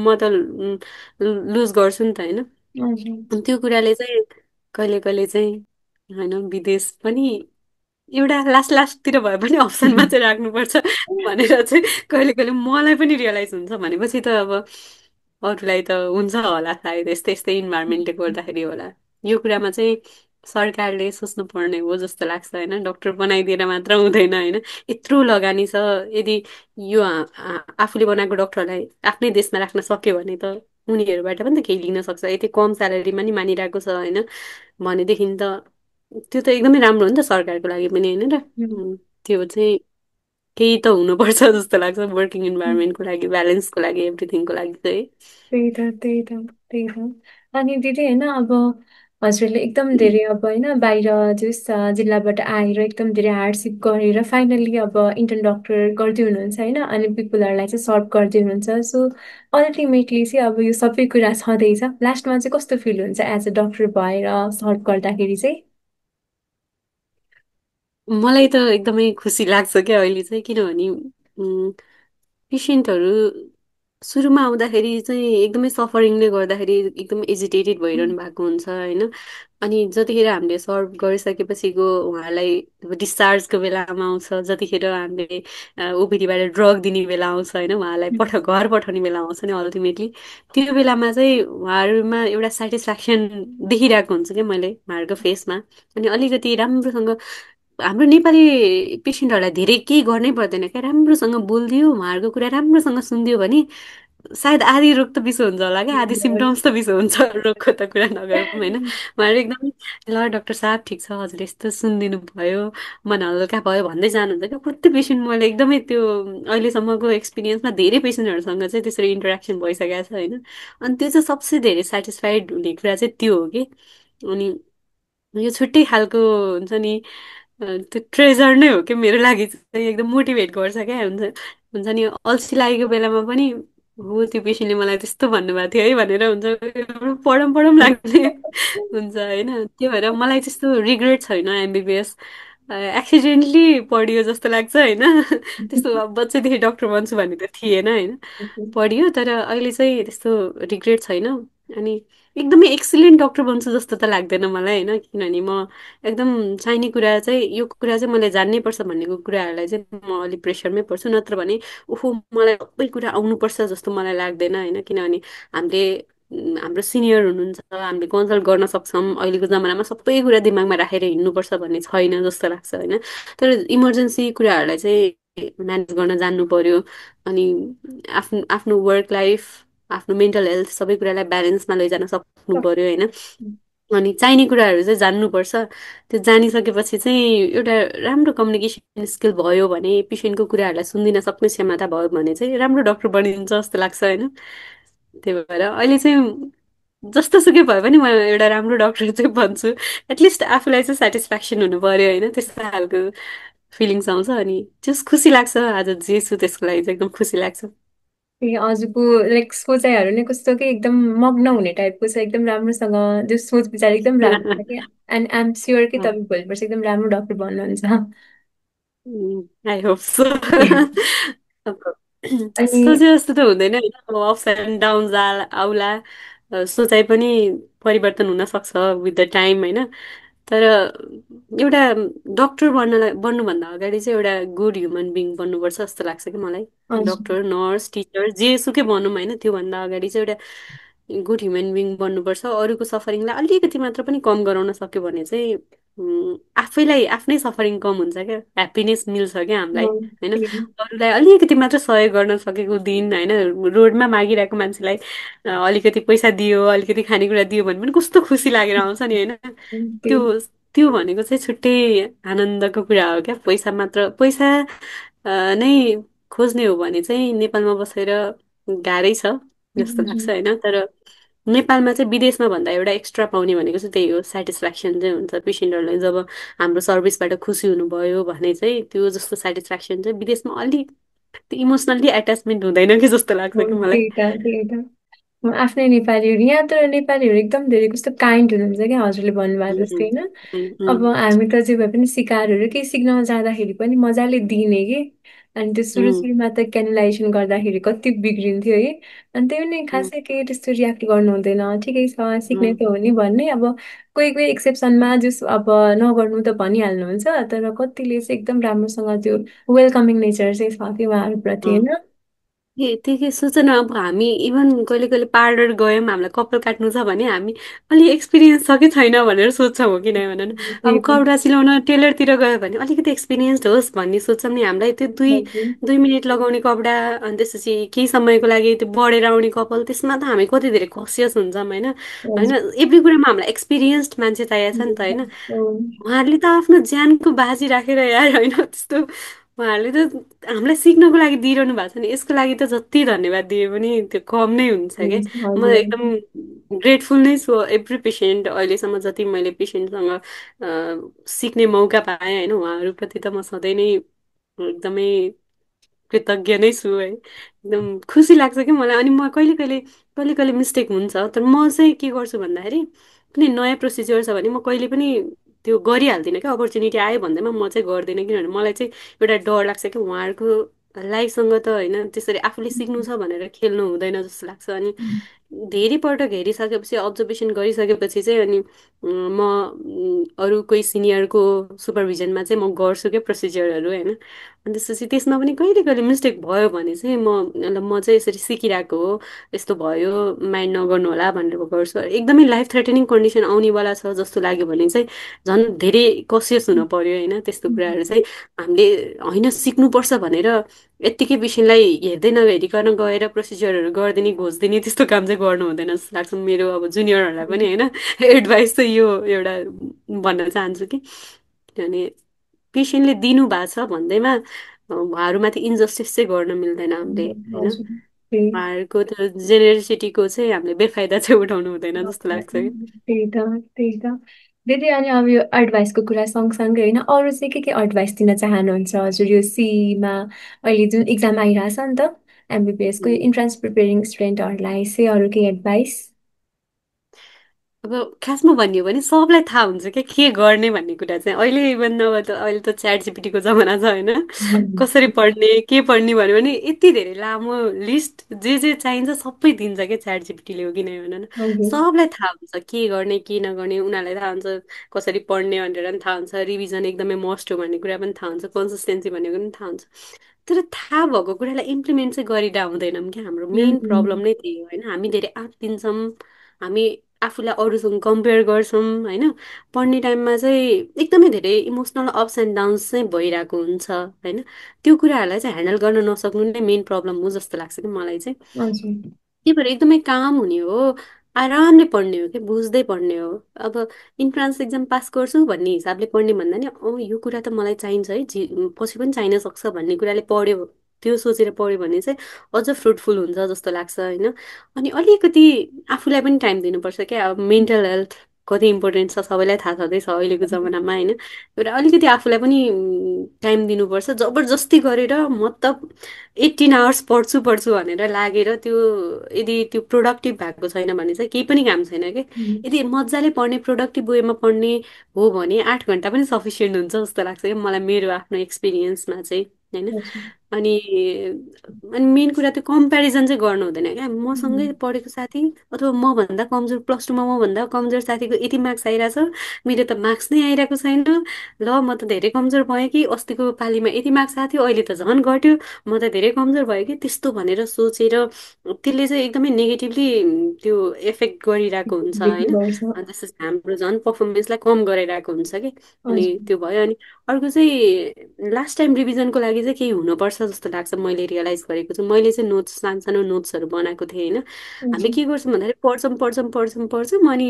म त लुज गर्छु नि त होइन। हजुर। अनि त्यो कुराले चाहिँ कहिले कहिले चाहिँ होइन विदेश पनि एउटा लास्ट लास्टतिर भए पनि अप्सनमा चाहिँ राख्नुपर्छ भनेर चाहिँ कहिले कहिले मलाई पनि रियलाइज हुन्छ। भनेपछि त अब अरूलाई त हुन्छ होला सायद यस्तै यस्तै इन्भाइरोमेन्टले गर्दाखेरि होला। यो कुरामा चाहिँ सरकारले सोच्नु पर्ने हो जस्तो लाग्छ होइन, डक्टर बनाइदिएर मात्र हुँदैन होइन। यत्रो लगानी छ, यदि यो आफूले बनाएको डक्टरलाई आफ्नै देशमा राख्न सक्यो भने त उनीहरूबाट पनि त केही लिन सक्छ, यति कम स्यालेरीमा नि मानिरहेको छ होइन। भनेदेखि त त्यो त एकदमै राम्रो हो नि त सरकारको लागि पनि होइन र। त्यो चाहिँ केही त हुनुपर्छ जस्तो लाग्छ वर्किङ इन्भाइरोमेन्टको लागि, ब्यालेन्सको लागि, एभ्रिथिङको लागि चाहिँ। त्यही त त्यही त त्यही त। अनि दिदी होइन अब हजुरले एकदम धेरै अब होइन बाहिर जस जिल्लाबाट आएर एकदम धेरै हार्डसिप गरेर फाइनल्ली अब इन्टर्न डक्टर गर्दै हुनुहुन्छ होइन, अनि पिपुलहरूलाई चाहिँ सर्भ गर्दै हुनुहुन्छ। सो अल्टिमेटली चाहिँ अब यो सबै कुरा छँदैछ, लास्टमा चाहिँ कस्तो फिल हुन्छ एज अ डक्टर भएर सर्भ गर्दाखेरि चाहिँ? मलाई त एकदमै खुसी लाग्छ क्या अहिले चाहिँ, किनभने पेसेन्टहरू सुरुमा आउँदाखेरि चाहिँ एकदमै सफरिङले गर्दाखेरि एकदम एजिटेटेड भइरहनु भएको हुन्छ होइन। अनि जतिखेर हामीले सर्भ गरिसकेपछिको उहाँहरूलाई डिस्चार्जको बेलामा आउँछ, जतिखेर हामीले ओपिडीबाट ड्रग दिने बेला आउँछ होइन, उहाँलाई घर पठाउने बेला आउँछ नि अल्टिमेटली, त्यो बेलामा चाहिँ उहाँहरूमा एउटा सेटिस्फ्याक्सन देखिरहेको हुन्छ क्या मैले उहाँहरूको फेसमा। अनि अलिकति राम्रोसँग हाम्रो नेपाली पेसेन्टहरूलाई धेरै केही गर्नै पर्दैन क्या, राम्रोसँग बोलिदियो, उहाँहरूको कुरा राम्रोसँग सुनिदियो भने सायद आधी रोग त बिसो हुन्छ होला क्या, आधी सिम्टम्स त बिसो हुन्छ रोगको त कुरा नगरौँ होइन। उहाँहरू एकदम ल डक्टर साहब ठिक छ, हजुरले यस्तो सुनिदिनु भयो, मन हल्का भयो भन्दै जानुहुन्छ क्या। कति पेसेन्ट मैले एकदमै त्यो अहिलेसम्मको एक्सपिरियन्समा धेरै पेसेन्टहरूसँग चाहिँ त्यसरी इन्टरेक्सन भइसकेको छ होइन। अनि त्यो चाहिँ सबसे धेरै सेटिस्फाइड हुने कुरा चाहिँ त्यो हो कि। अनि यो छुट्टै खालको हुन्छ नि, त्यो ट्रेजर नै हो कि मेरो लागि चाहिँ, एकदम मोटिभेट गर्छ क्या। हुन्छ हुन्छ नि अल्छी लागेको बेलामा पनि हो त्यो पेसेन्टले मलाई त्यस्तो भन्नुभएको थियो है भनेर हुन्छ, पढौँ पढौँ लाग्ने हुन्छ होइन। त्यो भएर मलाई त्यस्तो रिग्रेट छैन एमबिबिएस एक्सिडेन्टली पढियो जस्तो लाग्छ होइन। त्यस्तो अब बच्चैदेखि डक्टर बन्छु भन्ने त थिएन होइन, पढियो तर अहिले चाहिँ त्यस्तो रिग्रेट छैन। अनि एकदमै एक्सिलेन्ट डक्टर बन्छु जस्तो त लाग्दैन मलाई होइन, किनभने म एकदम चाहिने कुरा चाहिँ यो कुरा चाहिँ मैले जान्नै पर्छ भन्नेको कुराहरूलाई चाहिँ म अलिक प्रेसरमै पर्छु, नत्र भने ओहो मलाई सबै कुरा आउनुपर्छ जस्तो मलाई लाग्दैन होइन। किनभने हामीले हाम्रो सिनियर हुनुहुन्छ, हामीले कन्सल्ट गर्न सक्छौँ, अहिलेको जमानामा सबै कुरा दिमागमा राखेर हिँड्नुपर्छ भन्ने छैन जस्तो लाग्छ होइन। तर इमर्जेन्सी कुराहरूलाई चाहिँ म्यानेज गर्न जान्नु पर्यो। अनि आफ्नो आफ्नो वर्क लाइफ, आफ्नो मेन्टल हेल्थ सबै कुरालाई ब्यालेन्समा लैजान सक्नु पर्यो होइन। अनि चाहिने कुराहरू चाहिँ जान्नुपर्छ। त्यो जानिसकेपछि चाहिँ एउटा राम्रो कम्युनिकेसन स्किल भयो भने, पेसेन्टको कुराहरूलाई सुनिदिन सक्ने क्षमता भयो भने चाहिँ राम्रो डक्टर बनिन्छ जस्तो लाग्छ होइन। त्यही भएर अहिले चाहिँ जस्तो सुकै भए पनि म एउटा राम्रो डक्टर चाहिँ बन्छु, एटलिस्ट आफूलाई चाहिँ सेटिस्फ्याक्सन हुनु पर्यो होइन, त्यस्तो खालको फिलिङ्स आउँछ। अनि जस खुसी लाग्छ, आज जे छु त्यसको लागि चाहिँ एकदम खुसी लाग्छ। ए हजुरको लाइक सोचाइहरू नै कस्तो कि एकदम मग्न हुने टाइपको छ, एकदम राम्रोसँग जो सोच विचार एकदम राम्रो छ क्या। एन्ड आइ एम स्योर कि तपाईँ भोलि पर्सि एकदम राम्रो डक्टर बन्नुहुन्छ। I hope so. अनि सोचे जस्तो त हुँदैन होइन, अब अप्स एन्ड डाउन्स आउला, सोचाइ पनि परिवर्तन हुन सक्छ विथ द टाइम होइन। तर एउटा डक्टर बन्नुभन्दा अगाडि चाहिँ एउटा गुड ह्युमन बिङ बन्नुपर्छ जस्तो लाग्छ कि मलाई। हजुर डक्टर, नर्स, टिचर जेसुकै भनौँ होइन, त्योभन्दा अगाडि चाहिँ एउटा गुड ह्युमन बिङ बन्नुपर्छ। अरूको सफरिङलाई अलिकति मात्र पनि कम गराउन सक्यो भने चाहिँ आफैलाई आफ्नै सफरिङ कम हुन्छ क्या, ह्याप्पिनेस मिल्छ क्या हामीलाई होइन। अरूलाई अलिकति मात्र सहयोग गर्न सकेको दिन होइन, रोडमा मागिरहेको मान्छेलाई अलिकति पैसा दियो, अलिकति खानेकुरा दियो भने पनि कस्तो खुसी लागेर आउँछ नि होइन। त्यो त्यो भनेको चाहिँ छुट्टै आनन्दको कुरा हो क्या। पैसा मात्र पैसा नै खोज्ने हो भने चाहिँ नेपालमा बसेर गाह्रै छ जस्तो लाग्छ होइन। तर नेपालमा चाहिँ विदेशमा भन्दा एउटा एक्स्ट्रा पाउने भनेको चाहिँ त्यही हो, सेटिस्फ्याक्सन चाहिँ हुन्छ पेसेन्टहरूलाई। जब हाम्रो सर्भिसबाट खुसी हुनुभयो भने चाहिँ त्यो जस्तो सेटिस्फ्याक्सन चाहिँ विदेशमा अलिक त्यो इमोसनल्ली एट्याचमेन्ट हुँदैन कि जस्तो लाग्छ कि मलाई। त्यही त त्यही त। आफ्नै नेपालीहरू यहाँ तर नेपालीहरू एकदम धेरै कस्तो काइन्ड हुनुहुन्छ क्या हजुरले भन्नुभएको जस्तै उम्, होइन। उम्, अब उम्, हामी त जे भए पनि सिकारहरू केही सिक्न जाँदाखेरि पनि मजाले दिने कि। अनि त्यो सुरु उम्, सुरुमा त क्यानलाइजेसन गर्दाखेरि कति बिग्रिन्थ्यो है। अनि त्यही पनि उम्, खासै केही त्यस्तो रियाक्ट गर्नु हुँदैन, ठिकै छ सिक्ने उम्, त हो नि भन्ने। अब कोही कोही एक्सेप्सनमा जस अब नगर्नु त भनिहाल्नुहुन्छ, तर कतिले चाहिँ एकदम राम्रोसँग त्यो वेलकमिङ नेचर चाहिँ छ कि उहाँहरूप्रति उम्। होइन। त्यही के सोच न, अब हामी इभन कहिले कहिले पार्लर गयौँ, हामीलाई कपाल काट्नु छ भने हामी अलि एक्सपिरियन्स छ कि छैन भनेर सोध्छौँ, हो कि नै भन न। त्यही अब त। कपडा सिलाउन टेलरतिर गयो भने अलिकति एक्सपिरियन्स्ड होस् भन्ने सोच्छौँ नि। हामीलाई त्यो दुई हजुर। 2 मिनट लगाउने कपडा, अनि त्यसपछि केही समयको लागि त्यो बढेर आउने कपाल, त्यसमा त हामी कति धेरै कसियस हुन्छौँ होइन। होइन, हजुर। एभ्री कुरामा हामीलाई एक्सपिरियन्स्ड मान्छे चाहिएको छ नि त होइन। उहाँहरूले त आफ्नो ज्यानको बाजी राखेर यार होइन त्यस्तो, उहाँहरूले त हामीलाई सिक्नको लागि दिइरहनु भएको छ नि। यसको लागि त जति धन्यवाद दिए पनि त्यो कम नै हुन्छ क्या। म हजुर। एकदम ग्रेटफुल नै छु एभ्री पेसेन्ट, अहिलेसम्म जति मैले पेसेन्टसँग सिक्ने मौका पाएँ होइन, उहाँहरूप्रति त म सधैँ नै एकदमै कृतज्ञ नै छु है। एकदम खुसी लाग्छ कि मलाई। अनि म कहिले कहिले कहिले कहिले मिस्टेक हुन्छ, तर म चाहिँ के गर्छु भन्दाखेरि कुनै नयाँ प्रोसिजर छ भने म कहिले पनि त्यो गरिहाल्दिनँ क्या। अपर्च्युनिटी आयो भन्दैमा म चाहिँ गर्दिनँ, किनभने मलाई चाहिँ एउटा डर लाग्छ कि उहाँहरूको लाइफसँग त होइन त्यसरी आफूले सिक्नु छ भनेर खेल्नु हुँदैन जस्तो लाग्छ। अनि धेरै पटक हेरिसकेपछि, अब्जर्भेसन गरिसकेपछि चाहिँ अनि अरू कोही सिनियरको सुपरभिजनमा चाहिँ म गर्छु क्या प्रोसिजरहरू होइन। अनि त्यसपछि त्यसमा पनि कहिले कहिले मिस्टेक भयो भने चाहिँ म चाहिँ यसरी सिकिरहेको हो, यस्तो भयो माइन्ड नगर्नु होला भनेर गर्छु। एकदमै लाइफ थ्रेटनिङ कन्डिसन आउनेवाला छ जस्तो लाग्यो भने चाहिँ झन् धेरै कसियस हुन पर्यो होइन। त्यस्तो कुराहरू चाहिँ हामीले होइन सिक्नुपर्छ भनेर यत्तिकै पेसेन्टलाई हेर्दै नहेरिकन गएर प्रोसिजरहरू गरिदिने घोचिदिने त्यस्तो काम चाहिँ गर्नु हुँदैन जस्तो लाग्छ। मेरो अब जुनियरहरूलाई पनि होइन एडभाइस चाहिँ यो एउटा भन्न चाहन्छु कि किनभने पेसेन्टले दिनु भएको छ भन्दैमा उहाँहरूमाथि इन्जस्टिस चाहिँ गर्न मिल्दैन हामीले होइन। हजुर। त्यही उहाँहरूको त्यो जेनेरोसिटीको चाहिँ हामीले बेफाइदा चाहिँ उठाउनु हुँदैन जस्तो लाग्छ कि। त्यही त। त्यही त। दिदी, अनि अब यो एडभाइसको कुरा सँगसँगै होइन, अरू चाहिँ के एडभाइस दिन चाहनुहुन्छ हजुर, यो सीमा अहिले जुन इक्जाम आइरहेछ नि त एमबिबिएसको, यो इन्ट्रान्स प्रिपेरिङ स्टुडेन्टहरूलाई चाहिँ अरू केही एडभाइस? अब खासमा भन्ने हो भने सबलाई थाहा हुन्छ क्या के गर्ने भन्ने कुरा चाहिँ। अहिले इभन अब त अहिले त च्याट जिपिटीको जमाना छ होइन। कसरी पढ्ने के पढ्ने भन्यो भने यति धेरै लामो लिस्ट जे चाहिन्छ सबै दिन्छ क्या च्याट जिपिटीले, हो कि नै भन न। हजुर। सबलाई थाहा हुन्छ के गर्ने के नगर्ने, उनीहरूलाई थाहा हुन्छ कसरी पढ्ने भनेर पनि थाहा हुन्छ, रिभिजन एकदमै मस्ट हो भन्ने कुरा पनि थाहा हुन्छ, कन्सिस्टेन्सी भनेको पनि थाहा हुन्छ। तर थाहा भएको कुरालाई इम्प्लिमेन्ट चाहिँ गरिरह हुँदैनौँ क्या। हाम्रो मेन प्रब्लम नै त्यही हो होइन। हामी धेरै आत्तिन्छौँ, हामी आफूलाई अरूसँग कम्पेयर गर्छौँ होइन। पढ्ने टाइममा चाहिँ एकदमै धेरै इमोसनल अप्स एन्ड डाउन्स चाहिँ भइरहेको हुन्छ होइन। त्यो कुराहरूलाई चाहिँ ह्यान्डल गर्न नसक्नु नै मेन प्रब्लम हो जस्तो लाग्छ कि मलाई चाहिँ। हजुर। त्यही भएर एकदमै काम हुने हो, आरामले पढ्ने हो कि बुझ्दै पढ्ने हो। अब इन्ट्रान्स एक्जाम पास गर्छु भन्ने हिसाबले पढ्ने भन्दा नि यो कुरा त मलाई चाहिन्छ है, पछि पनि चाहिन सक्छ भन्ने कुराले पढ्यो, त्यो सोचेर पढ्यो भने चाहिँ अझ फ्रुटफुल हुन्छ जस्तो लाग्छ होइन। अनि अलिकति आफूलाई पनि टाइम दिनुपर्छ क्या। अब मेन्टल हेल्थ कति इम्पोर्टेन्ट छ सबैलाई थाहा छँदैछ अहिलेको जमानामा होइन। एउटा अलिकति आफूलाई पनि टाइम दिनुपर्छ। जबरजस्ती गरेर मतलब 18 आवर्स पढ्छु पढ्छु भनेर लागेर त्यो यदि त्यो प्रोडक्टिभ भएको छैन भने चाहिँ केही पनि काम छैन कि। यदि मजाले पढ्ने प्रोडक्टिभ वेमा पढ्ने हो भने 8 घन्टा पनि सफिसियन्ट हुन्छ जस्तो लाग्छ कि मलाई, मेरो आफ्नो एक्सपिरियन्समा चाहिँ होइन। हजुर। अनि अनि मेन कुरा त्यो कम्पेरिजन चाहिँ गर्नु हुँदैन क्या। मसँगै पढेको साथी अथवा मभन्दा कमजोर, प्लस 2मा मभन्दा कमजोर साथीको यति मार्क्स आइरहेछ, मेरो त मार्क्स नै आइरहेको छैन, ल म त धेरै कमजोर भएँ कि, अस्तिको पालिमा यति मार्क्स आएको थियो अहिले त झन् घट्यो, म त धेरै कमजोर भयो कि, त्यस्तो भनेर सोचेर त्यसले चाहिँ एकदमै नेगेटिभली त्यो एफेक्ट गरिरहेको हुन्छ देखि होइन। गर्छ। अनि त्यसपछि हाम्रो झन् पर्फर्मेन्सलाई कम गराइरहेको हुन्छ कि। अनि हजुर। त्यो भयो। अनि अर्को चाहिँ लास्ट टाइम रिभिजनको लागि चाहिँ केही हुनुपर्छ जस्तो लाग्छ, मैले रियलाइज गरेको छु। मैले चाहिँ नोट्स, सानो सानो नोट्सहरू बनाएको थिएँ होइन। हामीले हजुर। के गर्छौँ भन्दाखेरि पढ्छौँ पढ्छौँ पढ्छौँ पढ्छौँ अनि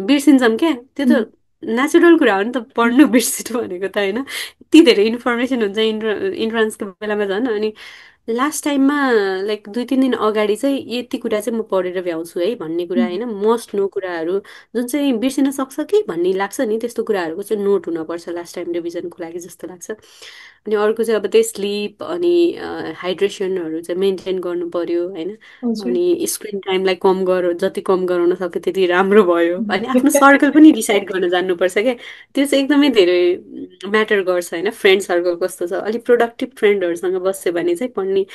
बिर्सिन्छौँ क्या। त्यो त नेचुरल कुरा हो नि त, पढ्नु बिर्सिनु भनेको त होइन। यति धेरै इन्फर्मेसन हुन्छ इन्ट्रान्सको बेलामा झन्। अनि लास्ट टाइममा लाइक 2-3 दिन अगाडि चाहिँ यति कुरा चाहिँ म पढेर भ्याउँछु है भन्ने कुरा होइन, मस्ट नो कुराहरू जुन चाहिँ बिर्सिन सक्छ कि भन्ने लाग्छ नि, त्यस्तो कुराहरूको चाहिँ नोट हुनपर्छ लास्ट टाइम रिभिजनको लागि जस्तो लाग्छ। अनि अर्को चाहिँ अब त्यही स्लिप अनि हाइड्रेसनहरू चाहिँ मेन्टेन गर्नु पर्यो होइन। हजुर। अनि स्क्रिन टाइमलाई कम जति कम गराउन सक्यो त्यति राम्रो भयो। अनि आफ्नो सर्कल पनि डिसाइड गर्न जान्नुपर्छ क्या। त्यो चाहिँ एकदमै धेरै म्याटर गर्छ होइन। फ्रेन्ड सर्कल कस्तो छ, अलिक प्रोडक्टिभ फ्रेन्डहरूसँग बस्यो भने चाहिँ पढ्ने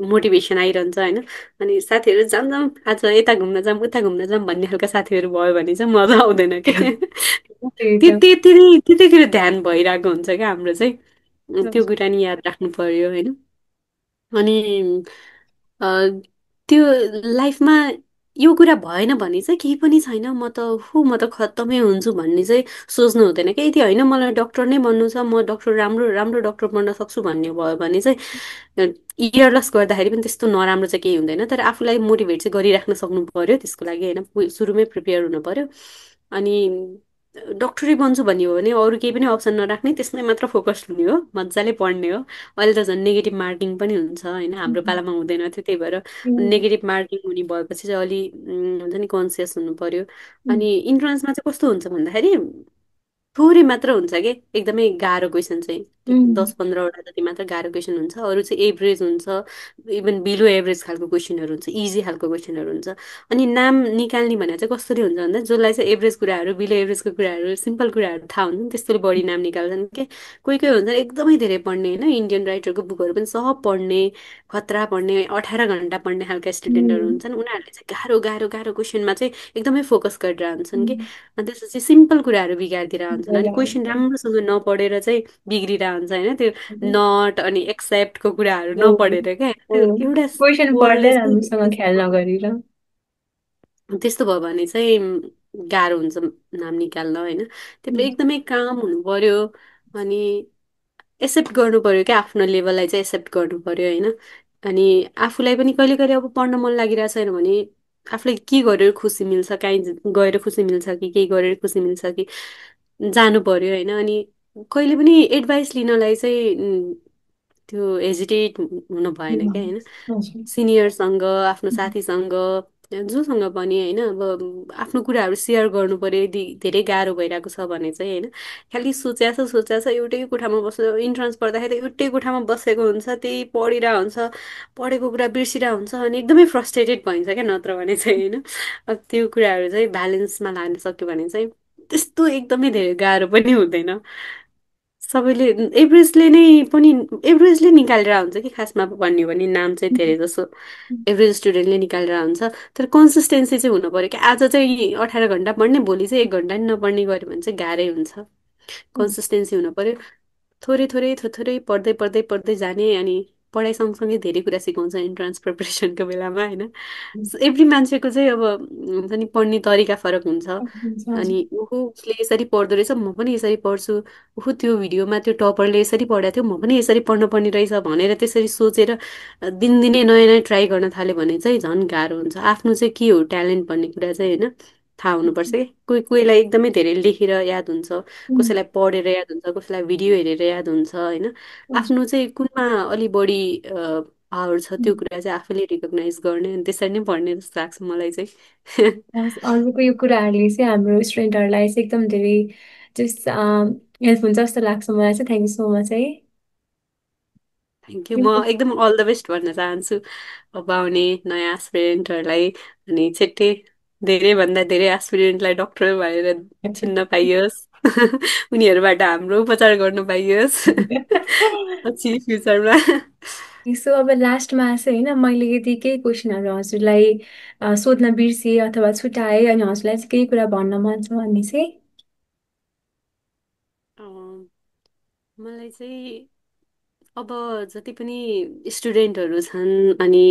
मोटिभेसन आइरहन्छ होइन। अनि साथीहरू जाऊँ जाऊँ आज यता घुम्न जाऊँ उता घुम्न जाऊँ भन्ने खालका साथीहरू भयो भने चाहिँ मजा आउँदैन क्या। त्यही त। त्यतिखेर ध्यान भइरहेको हुन्छ क्या हाम्रो चाहिँ। त्यो हजुर। कुरा नि याद राख्नु पर्यो होइन। अनि अ, त्यो लाइफमा यो कुरा भएन भने चाहिँ केही पनि छैन, म त खत्तमै हुन्छु भन्ने चाहिँ सोच्नु हुँदैन कि। यदि होइन मलाई डक्टर नै बन्नु छ, म डक्टर राम्रो राम्रो डक्टर बन्न सक्छु भन्ने भयो भने चाहिँ इयरलस गर्दाखेरि पनि त्यस्तो नराम्रो चाहिँ केही हुँदैन। तर आफूलाई मोटिभेट चाहिँ गरिराख्न सक्नु पर्यो त्यसको लागि होइन, सुरुमै प्रिपेयर हुनु पर्यो। अनि डक्टरै बन्छु भन्ने हो भने अरू केही पनि अप्सन नराख्ने, त्यसमै मात्र फोकस हुने हो, मजाले पढ्ने हो। अहिले त झन् नेगेटिभ मार्किङ पनि हुन्छ होइन, हाम्रो पालामा हुँदैन थियो, त्यही भएर उम्, नेगेटिभ मार्किङ हुने भएपछि चाहिँ अलि हुन्छ नि कन्सियस हुनु पर्यो। उम्, अनि इन्ट्रान्समा चाहिँ कस्तो हुन्छ भन्दाखेरि थोरै मात्र हुन्छ कि एकदमै गाह्रो क्वेसन चाहिँ, उम्, 10-15वटा जति मात्र गाह्रो क्वेसन हुन्छ, अरू चाहिँ एभरेज हुन्छ, इभन बिलो एभरेज खालको क्वेसनहरू हुन्छ, इजी खालको क्वेसनहरू हुन्छ। अनि नाम निकाल्ने भने चाहिँ कसरी हुन्छ भन्दा जसलाई चाहिँ एभरेज कुराहरू, बिलो एभरेजको कुराहरू, सिम्पल कुराहरू थाहा हुन्छ नि त्यस्तोले बढी नाम निकाल्छन् कि। कोही कोही हुन्छ एकदमै धेरै पढ्ने होइन, इन्डियन राइटरको बुकहरू पनि सब पढ्ने, खतरा पढ्ने, 18 घन्टा पढ्ने खालका स्टुडेन्टहरू उम्, हुन्छन्, उनीहरूले चाहिँ गाह्रो गाह्रो गाह्रो क्वेसनमा चाहिँ एकदमै फोकस गरेर हुन्छन् कि। उम्, अनि त्यसपछि सिम्पल कुराहरू बिगारिदिएर हुन्छन्, अनि क्वेसन बराबर। राम्रोसँग नपढेर चाहिँ बिग्रिरहेको हुन्छ होइन। त्यो उम्, नट अनि एक्सेप्टको कुराहरू हो नपढेर क्या, हो त्यो एउटा क्वेसन वर्डले पढ्दै चाहिँ राम्रोसँग ख्याल नगरेर। त्यस्तो भयो भने चाहिँ गाह्रो हुन्छ नाम निकाल्न होइन। त्यही भएर उम्, एकदमै काम हुनु पर्यो। अनि एक्सेप्ट गर्नु पर्यो क्या, आफ्नो लेभललाई चाहिँ एक्सेप्ट गर्नु पर्यो होइन। अनि आफूलाई पनि कहिले कहिले अब पढ्न मन लागिरहेको छैन भने आफूलाई के गरेर खुसी मिल्छ, काहीँ गएर खुसी मिल्छ कि केही गरेर खुसी मिल्छ कि जानु पर्यो होइन। अनि कहिले पनि एडभाइस लिनलाई चाहिँ त्यो हेजिटेट हुनु भएन क्या उम्, होइन। हजुर। सिनियरसँग, आफ्नो साथीसँग, जोसँग पनि होइन, अब आफ्नो कुराहरू सेयर गर्नु पर्यो यदि धेरै गाह्रो भइरहेको छ भने चाहिँ होइन। खालि सोच्या छ एउटै कोठामा बस्नु, इन्ट्रान्स पढ्दाखेरि त एउटै कोठामा बसेको हुन्छ, त्यही पढिरहेको हुन्छ, पढेको कुरा बिर्सिरहेको हुन्छ, अनि एकदमै फ्रस्ट्रेटेड भइन्छ क्या नत्र भने चाहिँ होइन। अब त्यो कुराहरू चाहिँ ब्यालेन्समा लान सक्यो भने चाहिँ त्यस्तो एकदमै धेरै गाह्रो पनि हुँदैन। सबैले एभरेजले नै पनि एभरेजले निकालेर हुन्छ कि खासमा भन्ने हो भने नाम चाहिँ धेरै जसो एभरेज स्टुडेन्टले निकालेर हुन्छ। तर कन्सिस्टेन्सी चाहिँ हुनु पऱ्यो कि आज चाहिँ 18 घन्टा पढ्ने, भोलि चाहिँ 1 घन्टा नि नपढ्ने गऱ्यो भने चाहिँ गाह्रै हुन्छ। कन्सिस्टेन्सी हुनु पऱ्यो, थोरै थोरै थोरै थोरै पढ्दै पढ्दै पढ्दै जाने। अनि पढाइ सँगसँगै धेरै कुरा सिकाउँछ इन्ट्रान्स प्रिपरेसनको बेलामा होइन। एभ्री मान्छेको चाहिँ अब हुन्छ नि पढ्ने तरिका फरक हुन्छ। हजुर। अनि उसले यसरी पढ्दो रहेछ म पनि यसरी पढ्छु, त्यो भिडियोमा त्यो टपरले यसरी पढाएको थियो म पनि यसरी पढ्नु पर्ने रहेछ भनेर त्यसरी सोचेर दिनदिनै नयाँ नयाँ ट्राई गर्न थाल्यो भने चाहिँ झन् गाह्रो हुन्छ। आफ्नो चाहिँ के हो ट्यालेन्ट भन्ने कुरा चाहिँ होइन थाहा हुनुपर्छ कि। कोही कोहीलाई एकदमै धेरै लेखेर याद हुन्छ, उम्, कसैलाई पढेर याद हुन्छ, कसैलाई भिडियो हेरेर याद हुन्छ होइन। हजुर। आफ्नो चाहिँ कुनमा अलि बढी पावर छ त्यो उम्, कुरा चाहिँ आफैले रिकगनाइज गर्ने, अनि त्यसरी नै पढ्ने जस्तो लाग्छ मलाई चाहिँ। हस्, अरूको यो कुराहरूले चाहिँ हाम्रो स्टुडेन्टहरूलाई चाहिँ एकदम धेरै जस हेल्प हुन्छ जस्तो लाग्छ मलाई चाहिँ। थ्याङ्क यू सो मच है। थ्याङ्क यू, म एकदम अल द बेस्ट भन्न चाहन्छु अब आउने नयाँ एस्पिरेन्टहरूलाई। अनि छिट्टै धेरैभन्दा धेरै एस्पिरेन्टलाई डक्टर भनेर चिन्न पाइयोस्। उनीहरूबाट हाम्रो उपचार गर्नु पाइयोस् पछि फ्युचरमा। सो अब लास्टमा चाहिँ होइन, मैले यदि केही क्वेसनहरू हजुरलाई सोध्न बिर्सिएँ अथवा छुट्याएँ अनि हजुरलाई चाहिँ केही कुरा भन्न मन छ भने चाहिँ। मलाई चाहिँ अब जति पनि स्टुडेन्टहरू छन् अनि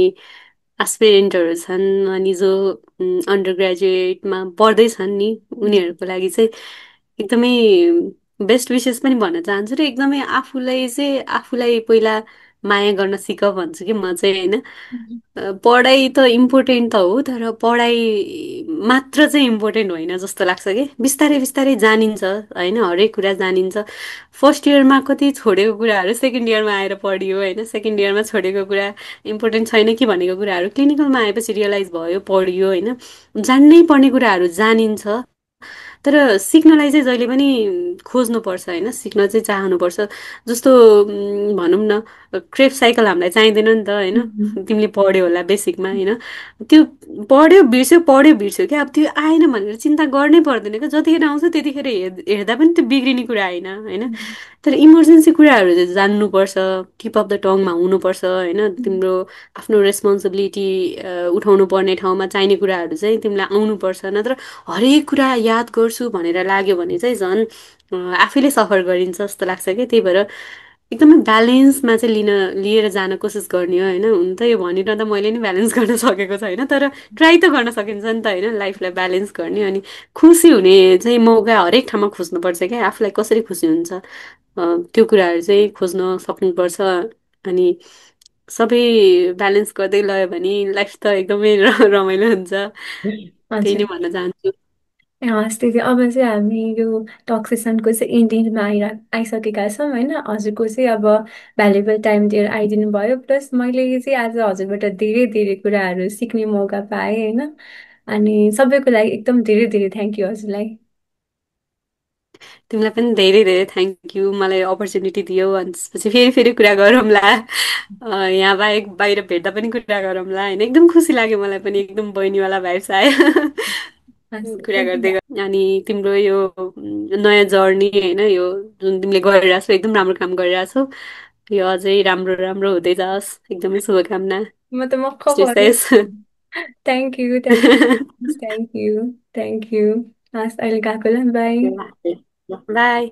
एस्पिरेन्टहरू छन् अनि जो अन्डर ग्रेजुएटमा पढ्दैछन् नि, उनीहरूको लागि चाहिँ एकदमै बेस्ट विसेस पनि भन्न चाहन्छु। र एकदमै आफूलाई पहिला माया गर्न सिक भन्छु कि म चाहिँ होइन। पढाइ त इम्पोर्टेन्ट त हो, तर पढाइ मात्र चाहिँ इम्पोर्टेन्ट होइन जस्तो लाग्छ कि। बिस्तारै बिस्तारै जानिन्छ होइन, हरेक कुरा जानिन्छ। फर्स्ट इयरमा कति छोडेको कुराहरू सेकेन्ड इयरमा आएर पढियो होइन, सेकेन्ड इयरमा छोडेको कुरा इम्पोर्टेन्ट छैन कि भनेको कुराहरू क्लिनिकलमा आएपछि रियलाइज भयो, पढियो होइन। जान्नै पर्ने कुराहरू जानिन्छ। तर सिक्नलाई चाहिँ जहिले पनि खोज्नुपर्छ होइन, सिक्न चाहिँ चाहनुपर्छ। जस्तो भनौँ न, क्रेप साइकल हामीलाई चाहिँदैन नि त होइन। तिमीले पढ्यो होला बेसिकमा होइन, त्यो पढ्यो बिर्स्यो क्या। अब त्यो आएन भनेर चिन्ता गर्नै पर्दैन क्या, जतिखेर आउँछ त्यतिखेर हेर्दा पनि त्यो बिग्रिने कुरा होइन होइन। तर इमर्जेन्सी कुराहरू चाहिँ जान्नुपर्छ, टिप अफ द टङमा हुनुपर्छ होइन। तिम्रो आफ्नो रेस्पोन्सिबिलिटी उठाउनु पर्ने ठाउँमा चाहिने कुराहरू चाहिँ तिमीलाई आउनुपर्छ। नत्र हरेक कुरा याद गर्छु भनेर लाग्यो भने चाहिँ झन् आफैले सफर गरिन्छ जस्तो लाग्छ क्या। त्यही भएर एकदमै ब्यालेन्समा चाहिँ लिएर जान कोसिस गर्ने हो होइन। हुन त यो भनिरहँदा मैले नि ब्यालेन्स गर्न सकेको छैन, तर ट्राई त गर्न सकिन्छ नि त होइन, लाइफलाई ब्यालेन्स गर्ने। अनि खुसी हुने चाहिँ मौका हरेक ठाउँमा खोज्नुपर्छ क्या, आफूलाई कसरी खुसी हुन्छ त्यो कुराहरू चाहिँ खोज्न सक्नुपर्छ। अनि सबै ब्यालेन्स गर्दै लयो भने लाइफ त एकदमै रमाइलो हुन्छ। त्यही नै हजुर। भन्न चाहन्छु। हस् दिदी, अब चाहिँ हामी यो टक सेसनको चाहिँ इन्डिङमा आइसकेका छौँ होइन। हजुरको चाहिँ अब भ्यालुएबल टाइम दिएर आइदिनु भयो, प्लस मैले चाहिँ आज हजुरबाट धेरै धेरै कुराहरू सिक्ने मौका पाएँ होइन। अनि सबैको लागि एकदम धेरै धेरै थ्याङ्क यू हजुरलाई। तिमीलाई पनि धेरै धेरै थ्याङ्क यू, मलाई अपर्च्युनिटी दियौ। अनि त्यसपछि फेरि फेरि कुरा गरौँला, यहाँ बाहेक बाहिर भेट्दा पनि कुरा गरौँला होइन। एकदम खुसी लाग्यो मलाई पनि, एकदम बहिनीवाला भाइब्स आयो हस्, कुरा थ्याङ्क गर्दै यू। अनि तिम्रो यो नयाँ जर्नी होइन, यो जुन तिमीले गरिरहेको छौ एकदम राम्रो काम गरिरहेको छौ, यो अझै राम्रो राम्रो हुँदै जाओस्, एकदमै शुभकामना। म त मक्ख स्टे परेँ। Safe. Thank you, thank you, thank you, thank you. हस्, अहिले गएको ल, बाई। बाई।